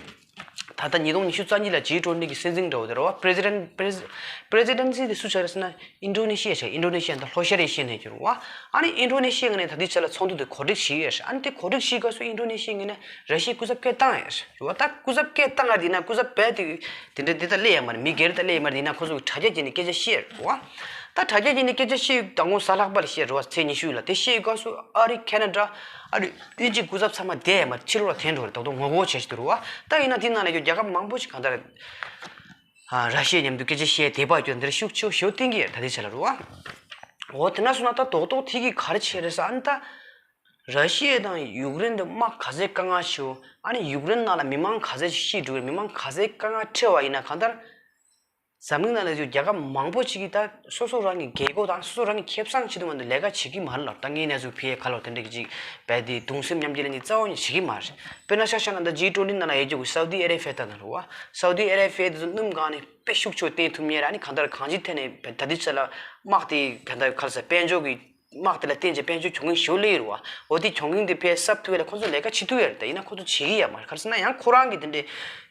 ད་ལྟ་ཉིས་སྟོང་ཉི་ཤུ་རྩ་གཉིས་ལ་ཇི་ཊུ་ཝེན་ཊི་གི་སྲིད་འཛིན་འདྲ་བོ་དེ་རེད་བ། པི་རེ་སི་ཌེན་པི་རེ་སི་ཌེན་སི་དེ་སུ་ཆགས་རེད་ཟེར་ན་ཨིན་ཌོ་ནེ་ཤི་ཡ་ཆགས། ཨིན་ཌོ་ནེ་ཤི་ཡ་ད་ལྷོ་ཤར་ཨེ་ཤི་ཡའི་གནས་རྒྱུ་རེད་བ། ཨ་ནི་ཨིན་ཌོ་ནེ་ཤི་ཡའི་ངོས་ནས་ད་ལྟའི་ཆ་ལ་ཚོགས་འདུ་དེ་གོ་སྒྲིག་བྱེད་ཀྱི་ཡོད་རེད། ཨ་ནི་དེ་གོ་སྒྲིག་བྱེད་སྐབས་སུ་ཨིན་ཌོ་ནེ་ཤི་ཡའི་ངོས་ནས་ར་ཤི་ཡའི་སྐུ་ཚབ་སྐད་བཏང་ཡོད་རེད་བ། ད་སྐུ་ཚབ་སྐད་བཏང་ཡ་དེ་ཡིན་ན་སྐུ་ཚབ་རྦད་དེ་དེ་འདྲ་དེ་ད་སླེབས་ཡ་མ་རེད། མི་སྒེར་ད་སླེབས་ཡ་མ་རེད། ཡིན་ན་ཁོ་ཚོ་གི་དྲ་རྒྱ་བརྒྱུད་ནས་སྐད་ཆ་བཤད་རེད་བ། ད་དྲ་རྒྱ་བརྒྱུད་ནས་སྐད་ཆ་བཤད་དང་པོ་གཟའ་ལྷག་པ་ལ་བཤད་རེད་བ། ཚེས་ཉི་ཤུ་ལ་དེ་བཤད་སྐབས་སུ་ཨ་རི་ཁེ་ན་ཌ་ཨ་རི་དབྱིན་ཇིའི་སྐུ་ཚབ་ཚང་མ་བསྡད་ཡ་མ་རེད། ཕྱི་ལོགས་ལ་འཐེན་འགྲོ་རེད། ད་དུང་ངོ་རྒོལ་བྱེད་བཞིན་འདུག་རེད་བ། ད་ཡིན་ན་དེ་ནང་ལ་ཡོད་རྒྱལ་ཁབ་མང་པོ་ཞིག་གང་ལྟར་ཨ་ར་ཤི་ཡ་མཉམ་དུ་སྐད་ཆ་བཤད་འདོད་པ་ཡོད་འདིར་ཤུགས་ཆེ་བོ་ཞེ་པོ་བསྟན་གྱི་ཡོད་རེད། ད་ལྟའི་ཆ་ལ་རེད་བ། འོ་དེ་འདྲ་སོང་ན་ད་རྡོག་རྡོག་དེ་གི་ག་རེ་བྱས་རེད་ཟེར་ཨ་ནི་ད། ར་ཤི་ཡ་དང་ཡུཀ་རེན་དུ་དམག་ག་ཚད་དཀའ་ངལ་ཞིག་ཨ་ནི་ཡུཀ་རེན་ནང་ལ་མི་མང་ག་ཚད་ཤི་འགྲོ་གི་རེད། མི་མང་ག་ཚད་དཀའ་ངལ་འཕྲད་པ་ཡིན་ན་གང་ལྟར། འཛམ་གླིང་ནང་ལ་ཡོད་རྒྱལ་ཁབ་མང་པོ་ཅིག་གིས་ད་སོ་སོ་རང་གི་རྒྱལ་སྒོ་དང་སོ་སོ་རང་གི་ཁེ་བཟང་ཆེད་དུ་མ་གཏོགས་ལས་ཀ་བྱེད་ཀྱི་མ་རེད་ལ། ད་དངོས་གནས་ཚུལ་ཕལ་ཆེར་ག་ལོར་དེ་འདྲ་གི་ཅིག་རྦད་དེ་གདུང་སེམས་མཉམ་སྐྱེད་ལེན་གྱི་རྩ་བ་ཉིད་བྱེད་ཀྱི་མ་རེད། དཔེར་ན་ཆ་བཞག་ན་ད་ཇི་ཊུ་ཝེན་ཊི་ནང་ལ་ཡོད་རྒྱུ་གི་སའུ་ཏི་ཨ་རེ་བྷི་ཡ་ལྟ་ན་རེད་བ། སའུ་ཏི་ཨ་རེ་བྷི་ཡ་དེ་ཚོ་སྣུམ་སྒང་ནས་དཔེ་ཤུགས་ཆེ་བསྟན་ཐུབ་མཁན་རེད། ཨ་ནི་གང་ལྟར་གང་ཅིའི་ཐད་ནས་ད་ལྟའི་ཆ་ལ་དམག་དེ་ག་འདྲ་ག་རེ་ཟེར་དཔལ་འབྱོར་གྱི་དམག་དེ་ལ་བརྟེན་བྱས་དཔལ་འབྱོར་གྱོང་གུན་ཞེ་པོ་སླེབས་ཡོད་རེད་བ། འོ་དེ་གྱོང་གུན་དེ་ཕར་གསབ་ཐུབ་ཡ་ལ་ཁོ་ཚོ་ལས་ཀ་བྱེད་ཐུབ་ཡ་རེད། ད་ཡིན་ན་ཁོ་ཚོ་བྱེད་ཀྱི་ཡོད་མ་རེད། ག་རེ་ཟེར་ན་ཡང་ཁོ་རང་གི་དེ་འདྲའི་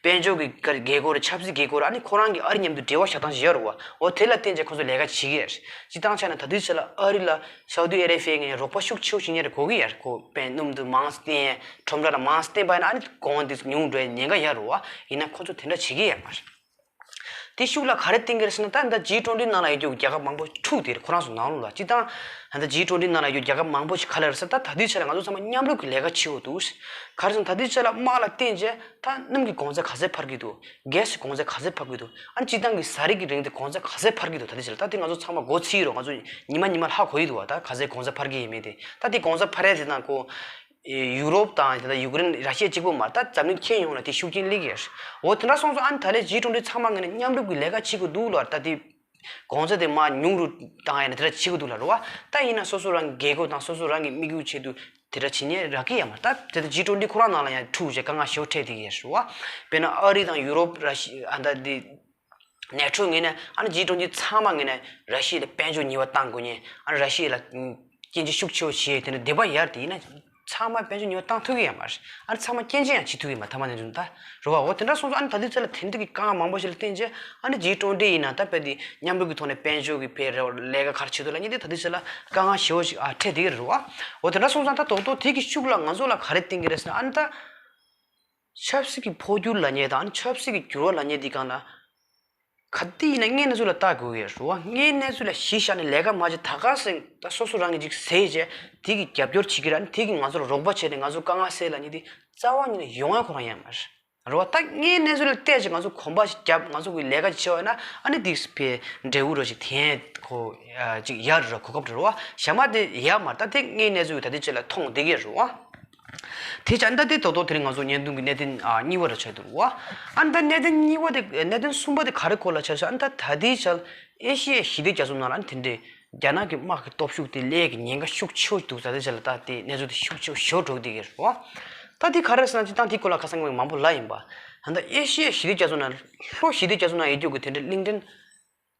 དཔལ་འབྱོར་གྱི་དཀའ་རྒྱལ་སྒོ་རེད། ཆབ་སྲིད་དཀྱིལ་འཁོར་རེད། ཨ་ནི་ཁོ་རང་གི་ཨ་རི་མཉམ་དུ་འབྲེལ་བ་བཞག་སྟངས་ཤིག་ཡོད་རེད་བ། འོ་དེ་ལ་བརྟེན་བྱས་ཁོ་ཚོ་ལས་ཀ་བྱེད་ཀྱི་ཡོད་རེད། སྤྱིར་བཏང་ཆ་ནས་ད་དུས་ཚོད་ལ་ཨ་རི་ལ་སའུ་ཏི་ཨ་རེ་བྷི་ཡའི་ངོས་ནས་རོགས་པ་ཤུགས་ཆེ་བོ་བྱེད་མཁན་རེད་གོ་གི་ཡོད་རེད། ཁོ་དཔེ་སྣུམ་དུ་མང་བསྟན་ཁྲོམ་ར་ལ་མང་བསྟན་པ་ཡིན་ན་ཨ་ནི་གོང་དེ་ཉུང་འགྲོ་ཡ་ཉེན་ཁ་ཡོད་རེད་བ། ཡིན་ན་ཁོ་ཚོ་དེ་འདྲ་བྱེད་ཀྱི་ཡོད་མ་རེད། དེ་ཤུགས་ལ་ག་རེ་བསྟན་གྱི་རེད་ཟེར་ན། ད་ད་ཇི་ཊུ་ཝེན་ཊི་ནང་ལ་ཡོད་རྒྱུ་རྒྱལ་ཁབ་མང་པོ་འཁྲུག་དེ་རེད། ཁོ་རང་ཚོ་ནང་ལོགས་ལ་སྤྱིར་བཏང་ད་ད་ཇི་ཊུ་ཝེན་ཊི་ནང་ལ་ཡོད་རྒྱལ་ཁབ་མང་པོ་ཞིག་ག་ལ་རེད་ཟེར། ད་ད་དུས་ཆ་ལ་ང་ཚོ་ཚང་མ་མཉམ་རུབ་ཀྱི་ལས་ཀ་བྱེད་དགོས་འདུག་ག་རེ་ཟེར་ན་ད་དུས་ཆ་ལ་དམག་ལ་བརྟེན་བྱས་ད་སྣུམ་གྱི་གོང་ཚད་ག་ཚད་འཕར་གྱི་འདུག་གེ་སི་གོང་ཚད་ག་ཚད་འཕར་གྱི་འདུག་ཨ་ནི་སྤྱིར་བཏང་གི་ཟ་རིགས་ཀྱི་རིན་དེ་གོང་ཚད་ག་ཚད་འཕར་གྱི་འདུག་ད་དུས་ཆ་ལ་ད་དེ་ང་ཚོ་ཚང་མ་མགོ་ཚོས་ཡོད་རེད། ང་ཚོ་ཉི་མ་ཉི་མ་ཧ་གོ་ཡི་འདུག་བ། ད་ག་ཚད་གོང་ཚད་འཕར་གྱི་ཡིན་མིན་དེ། ད་དེ་གོང་ཚད་འཕར་ཡ་དེ་དང་ཁོ་ཡུ་རོབ་དང་ད་ལྟ་ཡུཀ་རེན་ར་ཤི་ཡ་གཅིག་པོ་མ་རེད། ད་འཛམ་གླིང་ཁྱོན་ཡོངས་ལ་དེ་ཤུགས་རྐྱེན་སླེབས་ཀྱི་ཡོད་རེད། འོ་དེ་འདྲ་སོང་ཙང་ཨ་ནི་ད་ལས་ཇི་ཊུ་ཝེན་ཊི་ཚང་མ་ངོས་ནས་མཉམ་རུབ་ཀྱི་ལས་ཀ་བྱེད་དགོས་འདུག་ལ། ད་དེ་གོང་ཚད་དེ་མར་ཉུང་རུ་བཏང་ཡ་ནི་དེ་འདྲ་བྱེད་དགོས་འདུག་ལ་རེད་བ། ད་ཡིན་ན་སོ་སོ་རང་གི་རྒྱལ་སྒོ་དང་སོ་སོ་རང་གི་དམིགས་ཡུལ་ཆེད་དུ་དེ་འདྲ་བྱེད་མཁན་རག་གི་ཡོད་མ་རེད། ད་དེ་ད་ཇི་ཊུ་ཝེན་ཊི་ཁོ་རང་ནང་ལ་ཡང་འཁྲུག་བྱས་དཀའ་ངལ་ཞེ་པོ་འཕྲད་བསྡད་ཀྱི་ཡོད་རེད་བ། དཔེར་ན་ཨ་རི་དང་ཡུ་རོབ་ར་ཤི་ཨ་ད་དེ་ནེ་ཊོ་ངོས་ནས་ཨ་ནི་ཇི་ཊུ་ཝེན་ཊི་ཚང་མ་ངོས་ནས་ར་ཤི་ཡ་ལ་དཔལ་འབྱོར་ཉེས་པ་བཏང་དགོས་ཉེན། ཨ་ནི་ར་ཤི་ཡ་ལ་སྐྱོན་བརྗོད་ཤུགས་ཆེ་བོ་བྱེད་དེ་འདྲ་འདོད་པ་ཡོད་རེད། དེ་ཡིན་ན་ཚང་མ་དཔལ་འབྱོར་ཉེས་པ་བཏང་ཐུབ་ཀྱི་ཡོད་མ་རེད། ཨ་ནི་ཚང་མ་སྐྱོན་བརྗོད་ཡང་བྱེད་ཐུབ་ཀྱི་ཡོད་མ་རེད། ཐ་མ་ནས་བཟུང་ད་རེད་བ། འོ་དེ་འདྲ་སོང་ཙང་ཨ་ནི་ད་ལྟའི་ཆ་ལ་དེ་འདྲ་གི་དཀའ་ངལ་མང་པོ་ཞིག་ལ་བརྟེན་བྱས་ཨ་ནི་ཇི་ཊུ་ཝེན་ཊི་ཡིན་ན་ད་དཔེ་དེ་མཉམ་རུབ་ཀྱི་ཐོག་ནས་དཔལ་འབྱོར་གྱི་ཕར་ལས་ཀ་ག་རེ་བྱེད་འདུག་ལབ་མཁན་དེ་ད་ལྟའི་ཆ་ལ་དཀའ་ངལ་ཞེ་པོ་ཞིག་ཨ་འཕྲད་བསྡད་ཀྱི་རེད་བ། འོ་དེ་འདྲ་སོང་ཙང་ད་རྡོག་རྡོག་དེ་གི་ཤུགས་ལ་ང་ཚོ་ལ་ག་རེ་བསྟན་གྱི་རེད་ཟེར་ན། ཨ་ནི་ད་ཆབ་སྲིད་ཀྱི་འཕོ་འགྱུར་ལབ་མཁན་དང་ཨ་ནི་ཆབ་སྲིད་ཀྱི་འགྱུར་བ་ལབ་མཁན་དེ་སྒང་ལ། ག་དུས་ཡིན་ན་དངོས་གནས་ཚུལ་ལ་ལྟ་དགོས་ཀྱི་རེད་བ། དངོས་གནས་ཚུལ་ལ་གཞི་བཞག་ནས་ལས་ཀ་མ་བྱེད་ད་ག་སེང་ད་སོ་སོ་རང་གིས་ཅིག་ཟས་བྱས་དེ་གི་རྒྱབ་སྐྱོར་བྱེད་ཀྱི་ར་ནི་དེ་གིས་ང་ཚོར་རོགས་པ་བྱས་ནས་ང་ཚོ་དཀའ་ངལ་སེལ་ལབ་མཁན་དེ་རྩ་བ་ཉིད་ནས་ཡོང་ཡ་ཁོ་རང་ཡོད་མ་རེད་བ། ད་དངོས་གནས་ཚུལ་ལ་བལྟས་བྱས་ང་ཚོ་གོམ་པ་ཞིག་བརྒྱབ་ང་ཚོ་གི་ལས་ཀ་ཅིག་བྱེད་པ་ཡིན་ན་ཨ་ནི་དེ་ཕར་འབྲས་བུ་རོ་ཞིག་དེ་ཁོ་ཅིག་ཡར་རོ་གོ་སྐབས་རེད་བ། ཞྭ་མ་དེ་ཡར་མ་ད་དེ་དངོས་གནས་ཚུལ་ད་དེ་ཅིག་ལ་མཐོང་བསྡད་ཀྱི་རེད་བ། དེ་བྱས་ཨ་ནི་ད་དེ་ད་དུང་དེ་རིང་ང་ཚོ་བརྙན་ཐུང་གི་གནད་དོན་ཨ་གཉིས་པ་རུ་ཆགས་འདུག་བ། ཨ་ནི་ད་གནད་དོན་གཉིས་པ་དེ་གནད་དོན་གསུམ་པ་དེ་ག་རེ་སྐོར་ལ་ཆགས་ཟེར་ན། ཨ་ནི་ད་ད་ལྟའི་ཆར་ཨེ་ཤི་ཡའི་ཞི་བདེ་རྒྱ་མཚོ་ནང་ལ་ཨ་ནི་དེ་འདྲའི་རྒྱ་ནག་གི་དམག་གི་སྟོབས་ཤུགས་དེ་སླེབས་ཀྱི་ཉེན་ཁ་ཤུགས་ཆེ་བོ་འདུག་ད་ལྟའི་ཆར་ལ་ད་དེ་གནས་ཚུལ་དེ་ཤུགས་ཆེ་བོ་ཞེ་པོ་འགྲོ་གི་བསྡད་ཀྱི་རེད་བ། ད་དེ་ག་རེ་ཟེར་ན་སྤྱིར་བཏང་དེའི་སྐོར་ལ་ཁ་སང་མང་པོ་ལབ་ཡིན་པ། ད་ལྟ་ཨེ་ཤི་ཡའི་ཞི་བདེ་རྒྱ་མཚོ་ནང་ལྷོ་ཞི་བདེ་རྒྱ་མཚོ་ནང་ཡོད་རྒྱུ་གི་དེ་འདྲའི་གླིང་ཕྲན།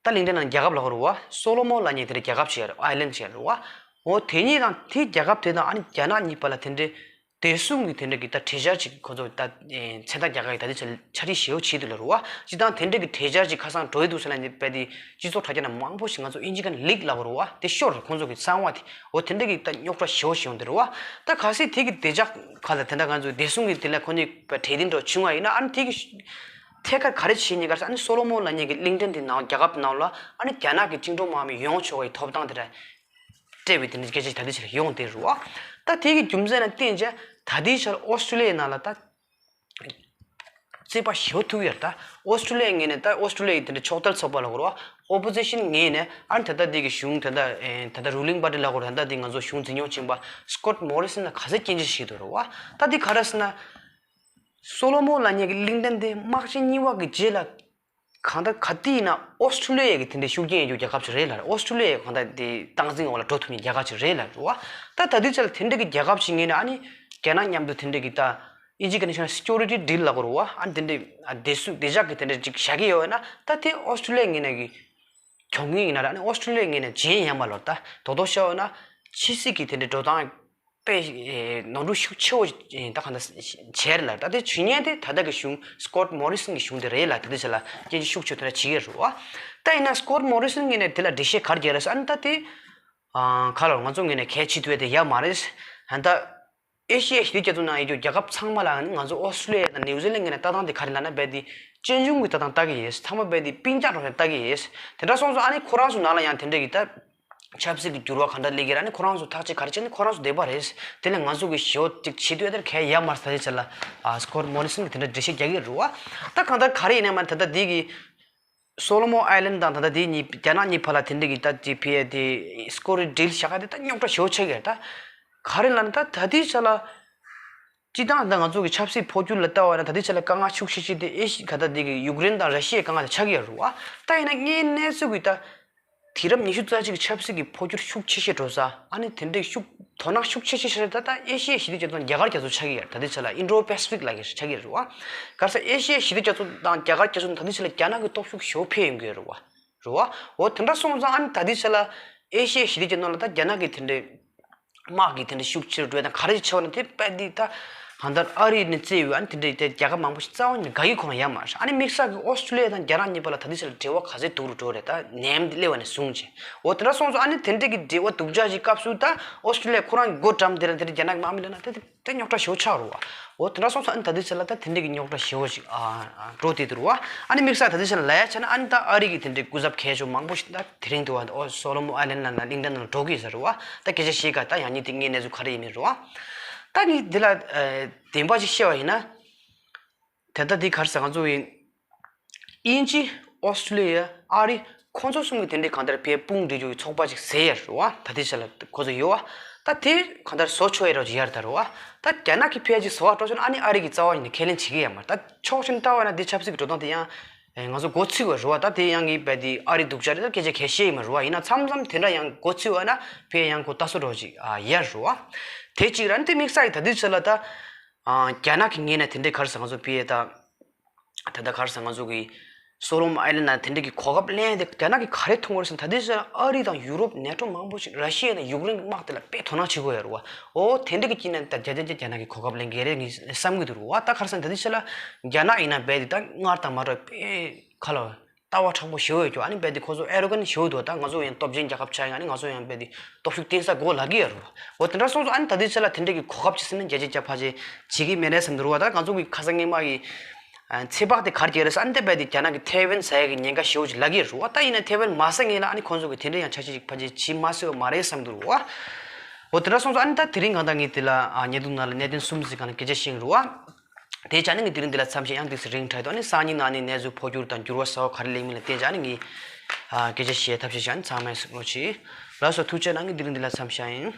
ད་གླིང་ཕྲན་ནང་རྒྱལ་ཁབ་ལབ་དགོས་རེད་བ། སོ་ལོ་མོན་ལབ་མཁན་དེ་འདྲ་རྒྱལ་ཁབ་ཅིག་ཡོད་རེད། ཨའི་ལན་ཅིག་ཡོད་རེད་བ། འོ་དེ་གཉིས་དང་དེ་རྒྱལ་ཁབ་དེ་དང་ཨ་ནི་རྒྱ་ནག་གཉིས་བར་ལ་དེ་འདྲའི་བདེ་སྲུང་གི་དེ་འདྲ་གི་ད་གྲོས་འཆར་ཅིག་ཁོ་ཚོ་ད་མཚན་རྟགས་རྒྱག་ག་གི་ད་དེ་ཆ་འཆར་གཞི་ཞེ་པོ་བྱེད་འདུག་ལབ་རེད་བ། སྤྱིར་བཏང་དེ་འདྲ་གི་གྲོས་འཆར་ཅིག་ཁ་སང་འགྲོ་ཡི་འདུག་ཟེར་ལབ་མཁན་དེ་རྦད་དེ་སྤྱི་ཚོགས་དྲ་རྒྱ་ནང་མང་པོ་ཞིག་ང་ཚོ་དབྱིན་ཇི་སྐད་ནང་ལིག་ལབ་དགོས་རེད་བ། དེ་ཤོར་རེད་ཁོང་ཚོ་གི་གསང་བ་དེ། འོ་དེ་འདྲ་གི་ད་རྙོག་དྲ་ཞེ་པོ་ཞིག་ཡོང་འདུག་རེད་བ། ད་གལ་སྲིད་དེ་གི་བདེ་འཇགས་ཁ་ལ་དེ་འདྲ་ང་ཚོ་བདེ་སྲུང་གི་དེ་ལ་ཁོ་ནི་གྲོས་མཐུན་འདྲ་བྱུང་བ་ཡིན་ན་ཨ་ནི་དེ་གི་ཐད་ཀར་ག་རེ་བྱེད་ཉེན་ཁ་ཟེར་ཨ་ནི་སོ་ལོ་མོན་ལབ་མཁན་གྱི་གླིང་ཕྲན་དེ་ནང་རྒྱལ་ཁབ་ནང་ལ་ཨ་ནི་རྒྱ་ནག་གི་བཅིངས་འགྲོལ་དམག་མི་ཡོང་ཆོག་གི་ཐོབ་ཐང་དེ་འདྲ་ སྤྲད་པའི་དེ་འདྲའི་སྐད་ཆ་ད་ལྟའི་ཆར་ཡོང་བསྡད་རེད་བ། ད་དེ་གི་རྒྱུ་མཚན་ལ་བརྟེན་བྱས་ད་ལྟའི་ཆར་ཨོ་སི་ཀྲུ་ལི་ཡའི་ནང་ལ་ད་རྩོད་པ་ཞེ་པོ་ཐུག་ཡོད་རེད། ད་ཨོ་སི་ཀྲུ་ལི་ཡའི་ངོས་ནས་ད་ཨོ་སི་ཀྲུ་ལི་ཡའི་དེ་འདྲ་ཕྱོགས་བསྡུར་ཚོགས་པ་ལ་གོ་ར། ཨོ་པོ་ཟི་ཤན་ངོས་ནས་ཨ་ནི་ད་ལྟ་དེ་གི་གཞུང་ད་ལྟ་ཨེ་ད་ལྟ་རུ་ལིང་པར་ཊི་ལ་གོ་ར། ད་ལྟ་དེ་ང་ཚོ་གཞུང་འཛིན་སྐྱོང་བྱེད་པ་སི་ཀོཊ་མོ་རི་སན་ལ་ག་ཚད་སྐྱོན་བརྗོད་བྱེད་འདུག་རེད་བ། ད་དེ་ག་རེ་ཟེར་ན། སོ་ལོ་མོན་ལབ་མཁན་གྱི་གླིང་ཕྲན་དེ་དམག་ཆེན་གཉིས་པ་གི་རྗེས་ལ་གང་ལྟར་ག་དུས་ཡིན་ན་ཨོ་སི་ཀྲུ་ལི་ཡ་གི་དེ་འདྲའི་ཤུགས་རྐྱེན་ཡོད་རྒྱུ་རྒྱལ་ཁབ་ཅིག་རེད་ལ། ཨོ་སི་ཀྲུ་ལི་ཡ་གང་ལྟར་དེ་སྟངས་འཛིན་འོག་ལ་འགྲོ་ཐུབ་མཁན་རྒྱལ་ཁབ་ཅིག་རེད་ལ་རེད་བ། ད་ད་ལྟའི་ཆ་ལ་དེ་འདྲ་གི་རྒྱལ་ཁབ་ཅིག་ངོས་ནས་ཨ་ནི་རྒྱ་ནག་མཉམ་དུ་དེ་འདྲ་གི་ད་ཨིན་ཇི་གི་ནི་ཤོད་ན་སི་ཀུ་རི་ཊི་ཌིལ་ལབ་དགོས་རེད་བ། ཨ་ནི་དེ་འདྲ་བདེ་སྲུང་བདེ་འཇགས་ཀྱི་དེ་འདྲ་ཅིག་བྱ་གི་ཡོད་ན་ད་དེ་ཨོ་སི་ཀྲུ་ལི་ཡ་ངོས་ནས་གི་གྱོང་གུན་ཡིན་ན་ར། ཨ་ནི་ཨོ་སི་ཀྲུ་ལི་ཡ་ངོས་ནས་བྱེད་ཡ་མ་ལོར་ད་རྡོག་རྡོག་བཤད་ཡོད་ན་ཕྱི་སྲིད་ཀྱི་དེ་འདྲའི་འགྲོ་སྟངས་དཔེ་ནོར་འཁྲུལ་ཤུགས་ཆེ་བོ་ད་ག་འདྲ་བྱས་ལ། ད་དེ་བྱེད་མཁན་དེ་ད་ལྟ་གི་གཞུང་སི་ཀོཊ་མོ་རི་སན་གྱི་གཞུང་དེ་རེད་ལ། ད་དེ་ཆ་ལ་སྐྱོན་བརྗོད་ཤུགས་ཆེ་དེ་འདྲ་བྱེད་ཀྱི་རེད་བ། ད་ཡིན་ན་སི་ཀོཊ་མོ་རི་སན་ངོས་ནས་དེ་ལ་འགྲེལ་བཤད་ག་རེ་བརྒྱབ་རེད་ཟེར། ཨ་ནི་ད་དེ་ཨ་ག་ལ་ང་ཚོ་ངོས་ནས་གལ་ཆེ་དུས་དེ་ཡ་མ་རེད། ཨ་ནི་ད་ཨེ་ཤི་ཡའི་ཞི་བདེ་རྒྱ་མཚོ་ནང་ཡོད་རྒྱུ་རྒྱལ་ཁབ་ཚང་མ་ལ་ང་ཚོ་ཨོ་སི་ཀྲུ་ལི་ཡ་དང་ནིའུ་ཛི་ལན་ངོས་ནས་ལྟ་སྟངས་དེ་ག་རེ་ལབ་ན། རྦད་དེ་སྤྱོད་འཇུག་གི་ལྟ་སྟངས་ལྟ་གི་ཡིན། ཚང་མ་རྦད་དེ་སྤུན་ཀྱག་འདྲ་བོ་ལྟ་གི་ཡིན། དེ་འདྲ་སོང་ཙང་ཨ་ནི་ཁོ་རང་ཚོ་ནང་ལ་ཡང་དེ་འདྲ་གི་ད་ཆབ་སྲིད་ཀྱི་འགྱུར་བ་ག་འདྲ་སླེབས་ཀྱི་རེད། ཨ་ནི་ཁོ་རང་ཚོ་ཐག་གཅོད་ག་རེ་བྱས་ནས་ཁོ་རང་ཚོ་བསྡད་པ་རེད། དེ་ལས་ང་ཚོ་གི་ཞི་བ་ཅིག་བྱེད་དུས་དེར་གལ་ཡ་མར་ས་དེ་ཆ་ལ་ཨ་སི་ཀོཊ་མོ་རི་སན་གྱིས་དེ་འདྲ་འགྲེལ་བཤད་རྒྱག་གི་རེད་བ། ད་གང་ལྟར་ག་རེ་ཡིན་ནའི་མ་ད་ལྟ་འདི་གི་སོ་ལོ་མོན་ཨའི་ལན་དང་ད་ལྟ་འདི་གཉིས་རྒྱ་ནག་གཉིས་བར་ལ་དེ་འདྲ་གི་ད་ཅི་ཕི་ཨེ་དེ་སི་ཀུ་རི་ཊི་ཌིལ་བཞག་ག་དེ་ད་རྙོག་དྲ་ཞེ་པོ་ཆགས་ཀྱི་རེད། ད་ག་རེ་ལབ་ན་ད་ད་ལྟའི་ཆ་ལ། སྤྱིར་བཏང་ད་ང་ཚོ་གི་ཆབ་སྲིད་འཕོ་འགྱུར་ལ་ལྟ་བ་ན་ད་ལྟའི་ཆ་ལ་དཀའ་ངལ་ཤུགས་ཆེ་ཤོས་དེ་ཨེ་ཤི་ག་ད་འདི་གི་ཡུཀ་རེན་དང་ར་ཤི་ཡའི་དཀའ་ངལ་དེ་ཆགས་ཀྱི་ཡོད་རེད་བ། ད་ཡིན་ན་དངོས་གནས་ཚུལ་གྱི་ད་དུས་རབས་ཉི་ཤུ་རྩ་གཅིག་གི་ཆབ་སྲིད་ཀྱི་འཕོ་འགྱུར་ཤུགས་ཆེ་ཤོས་འགྲོ་ས་ཨ་ནི་དེ་འདྲའི་ཤུགས་དོ་སྣང་ཤུགས་ཆེ་ཤོས་ཤར་ད་ད་ཨེ་ཤི་ཡའི་ཞི་བདེ་རྒྱ་མཚོ་རྒྱ་གར་རྒྱ་མཚོ་ཆགས་ཀྱི་ཡོད་རེད། ད་ལྟའི་ཆ་ལ་ཨིན་ཌོ་པེ་སི་ཕིག་ལབ་ཀྱི་ཆགས་ཀྱི་རེད་བ། ག་རེ་ཟེར་ཨེ་ཤི་ཡའི་ཞི་བདེ་རྒྱ་མཚོ་དང་རྒྱ་གར་རྒྱ་མཚོ་ད་ལྟའི་ཆ་ལ་རྒྱ་ནག་གི་སྟོབས་ཤུགས་ཞེ་པོ་འཕེལ་ཡོང་གི་ཡོད་རེད་བ། རེད་བ། འོ་དེ་འདྲ་སོང་ཙང་ཨ་ནི་ད་ལྟའི་ཆ་ལ་ཨེ་ཤི་ཡའི་ཞི་བདེ་རྒྱ་མཚོ་ལ་ད་རྒྱ་ནག་གི་དེ་འདྲའི་དམག་གི་དེ་འདྲ་ཤུགས་ཆེ་རུ་འགྲོ་ཡ་དང་ག་རེ་ཆེ་བ་ན་དེ་དཔེ་འདི་ད་གང་ལྟར་ཨ་རི་ནས་བརྩིས་ཡོད། ཨ་ནི་དེ་འདྲའི་དེ་རྒྱལ་ཁབ་མང་པོ་ཞིག་རྩ་བ་ཉིད་ནས་དགའ་ཡི་ཁོ་རང་ཡ་མ་རེད། ཨ་ནི་དམིགས་བསལ་གྱི་ཨོ་སི་ཀྲུ་ལི་ཡ་དང་རྒྱ་ནག་གཉིས་བར་ལ་ད་ལྟའི་ཆར་འབྲེལ་བ་ག་ཚད་སྡུག་རུ་འགྲོ་རེད། ད་ནད་ཡམས་འདི་སླེབས་པ་ནས་བཟུང་བྱས། འོ་དེ་འདྲ་སོང་ཙང་ཨ་ནི་དེ་འདྲའི་གི་འབྲེལ་བ་སྡུག་ཅག་ཅིག་སྐབས་སུ་ད་ཨོ་སི་ཀྲུ་ལི་ཡ་ཁོ་རང་གི་སྒོ་བཀྲམ་དེ་ར་དེ་འདྲ་རྒྱ་ནག་གི་དམག་མི་སླེབས་ན་དེ་དེ་རྙོག་དྲ་ཞེ་པོ་ཆགས་རུ་བ། འོ་དེ་འདྲ་སོང་ཙང་ཨ་ནི་ད་ལྟའི་ཆར་ལ་ད་དེ་འདྲའི་གི་རྙོག་དྲ་ཞེ་པོ་ཅིག་ཨ་འགྲོ་བསྡད་འདུག་རུ་བ། ཨ་ནི་དམིགས་བསལ་ད་ལྟའི་ཆར་ལ་ལབ་ཡ་ཆ་ན་ཨ་ནི་ད་ཨ་རི་གི་དེ་འདྲའི་སྐུ་ཚབ་གལ་ཆེ་མང་པོ་ཞིག་ད་དེ་རིང་དུ་བ་ཨོ་སོ་ལོ་མོན་ཨའི་ལན་ལ་ན་གླིང་ཕྲན་ནང་འགྲོ་གི་ཟེར་རུ་བ། ད་སྐད་ཆ་བཤད་ག་ད་ཡང་ཉིན་དེ་ངའི་གནས་ཚུལ་ག་རེ་ཡིན་མིན་རུ་བ། ད་ངས་འདི་ལ་ཨ་བདེན་པ་ཅིག་བཤད་པ་ཡིན་ན། དེ་ལྟ་འདི་ག་རེ་ཟེར་ང་ཚོ་ཡིན། དབྱིན་ཇི་ཨོ་སི་ཀྲུ་ལི་ཡ་ཨ་རི་ཁོང་ཚོ་གསུམ་གྱི་དེ་འདྲའི་གང་ལྟར་ཕའི་དཔུང་སྒྲིག་རྒྱུ་གི་ཚོགས་པ་ཅིག་ཟེར་ཡ་རུ་བ། ད་དེ་ཆ་ལ་ཁོ་ཚོ་ཡོད་བ། ད་དེ་གང་ལྟར་བཟོ་ཆོག་ཡ་རོགས་ཅིག་ཡར་ད་རུ་བ། ད་རྒྱ་ནག་གི་ཕའི་ཅིག་བཟོ་བ་སྤྲོ་ཆོག་ན་ཨ་ནི་ཨ་རི་གི་རྩ་བ་ཉིད་ནས་ཁས་ལེན་བྱེད་ཀྱི་ཡ་མ་རེད། ད་ཕྱོགས་གཅིག་ནས་ལྟ་བ་ན་དེ་ཆབ་སྲིད་ཀྱི་འགྲོ་སྟངས་དེ་ཡང་ང་ཚོ་མགོ་ཚོས་བ་རུ་བ། ད་དེ་ཡང་གི་བས་དེ་ཨ་རི་སྡུག་ཅག་རེད། ད་སྐད་ཆ་གལ་བཤད་ཡི་མ་རུ་བ། ཡིན་ན་མཚམས་མཚམས་དེ་འདྲ་ཡང་མགོ་ཚོས་བ་ན་ཕའི་ཡང་གོ་ལྟ་སོ་རོགས་ཅིག་ཡར་རུ་བ། དེ་གཅིག་ར་ནི་དེ་དམིགས་བསལ་གྱི་ད་དེ་ཆ་ལ་ད། རྒྱ་ནག་གི་ངོས་ནས་དེ་འདྲའི་ག་རེ་ཟེར་ང་ཚོ་པི་ཨེ་ད། ད་ལྟ་ག་རེ་ཟེར་ང་ཚོ་གི་སོ་ལོ་མོན་ཨའི་ལན་ནང་དེ་འདྲའི་གི་གོ་སྐབས་ལེན་ཏེ་རྒྱ་ནག་གིས་ག་རེ་མཐོང་གི་རེད་ཟེར་ན། ད་ལྟའི་ཆར་ཨ་རི་དང་ཡུ་རོབ་ནེ་ཊོ་མང་པོ་ཞིག་ར་ཤི་ཡ་དང་ཡུཀ་རེན་གྱི་དམག་དེ་ལ་དཔེ་དོ་སྣང་བྱེད་ཀྱི་ཡོད་རེད་བ། འོ་དེ་འདྲ་གི་དཀྱིལ་ནས་ད་རྒྱ་རྒྱ་རྒྱ་རྒྱ་ནག་གིས་གོ་སྐབས་ལེན་གི་རེད་ངས་བསམ་གི་འདུག་རེད་བ། ད་ག་རེ་ཟེར་ན་ད་ལྟའི་ཆར་ལ་རྒྱ་ནག་ཡིན་ན་རྦད་དེ་ད་སྔར་དང་མ་འདྲ་བའི་དཔེ་ག་ལ་བ། ལྟ་བ་མཁྲེགས་པོ་ཞེ་པོ་ཡོད་ཀྱང་ཨ་ནི་རྦད་དེ་ཁོ་ཚོ་ཨེ་རོ་གན་ཞེ་པོ་འདུག་ད་ང་ཚོ་ཡང་སྟོབས་ཆེན་རྒྱལ་ཁབ་ཆགས་ཡིན། ཨ་ནི་ང་ཚོ་ཡང་རྦད་དེ་སྟོབས་ཤུགས་བསྟན་ས་དགོས་ལབ་ཀྱི་ཡོད་རེད་བ། འོ་དེ་འདྲ་སོང་ཙང་ཨ་ནི་ད་ལྟའི་ཆར་ལ་དེ་འདྲ་གི་གོ་སྐབས་ཅིག་སེམས་ནས་རྒྱ་ཆེ་རྒྱ་ཕ་ཆེ་བྱེད་ཀྱི་མེད་རེད་བསམ་འདུག་རེད་བ། ད་ང་ཚོ་གི་ཁ་སང་སྔོན་མ་གི་ཚེ་དཔག་དེ་གར་གྱི་རེད་ཟེར། ཨ་ནི་དེ་རྦད་དེ་རྒྱ་ནག་གི་ཐའེ་ཝན་ཟ་ཡ་གི་ཉེན་ཁ་ཞེ་པོ་ཅིག་ལབ་ཀྱི་ཡོད་རེད་བ། ད་ཡིན་ན་ཐའེ་ཝན་མ་ཟ་སྔོན་ལ་ཨ་ནི་ཁོང་ཚོ་གི་དེ་འདྲ་ཡང་ཆ་ཤས་ཅིག་ཕ་ཆེ་བྱེད་མ་སྲིད་པ་མ་རེད་བསམ་འདུག་རེད་བ། འོ་དེ་འདྲ་སོང་ཙང་ཨ་ནི་ད་དེ་རིང་གང་ལྟར་ངས་དེ་ལ་ཨ་བརྙན་ཐུང་ནང་ལ་གནད་དོན་གསུམ་ཞིག་སྒང་ལ་སྐད་ཆ་བཤད་ཀྱི་རེད་བ། དེ་བྱས་ནས་ངས་དེ་རིང་འདི་ལ་མཚམས་བཞག་ཡང་ཏོག་ཙམ་རིང་དྲགས་འདུག་ཨ་ནི་སང་ཉིན་ནང་ནས་གནས་ཚུལ་འཕོ་འགྱུར་དང་འགྱུར་བ་གསར་པ་ག་རེ་སླེབས་མིན་ལ་བལྟས་བྱས་ཨ་ནི་ངས་ཨ་སྐད་ཆ་བཤད་ཐབས་ཤེས་བྱས། ཨ་ནི་ཚང་མས་གཟིགས་རོགས་གྱིས། ལགས་སོ། ཐུགས་རྗེ་གནང་། ངས་དེ་རིང་འདི་ལ་མཚམས་བཞག་ཡིན།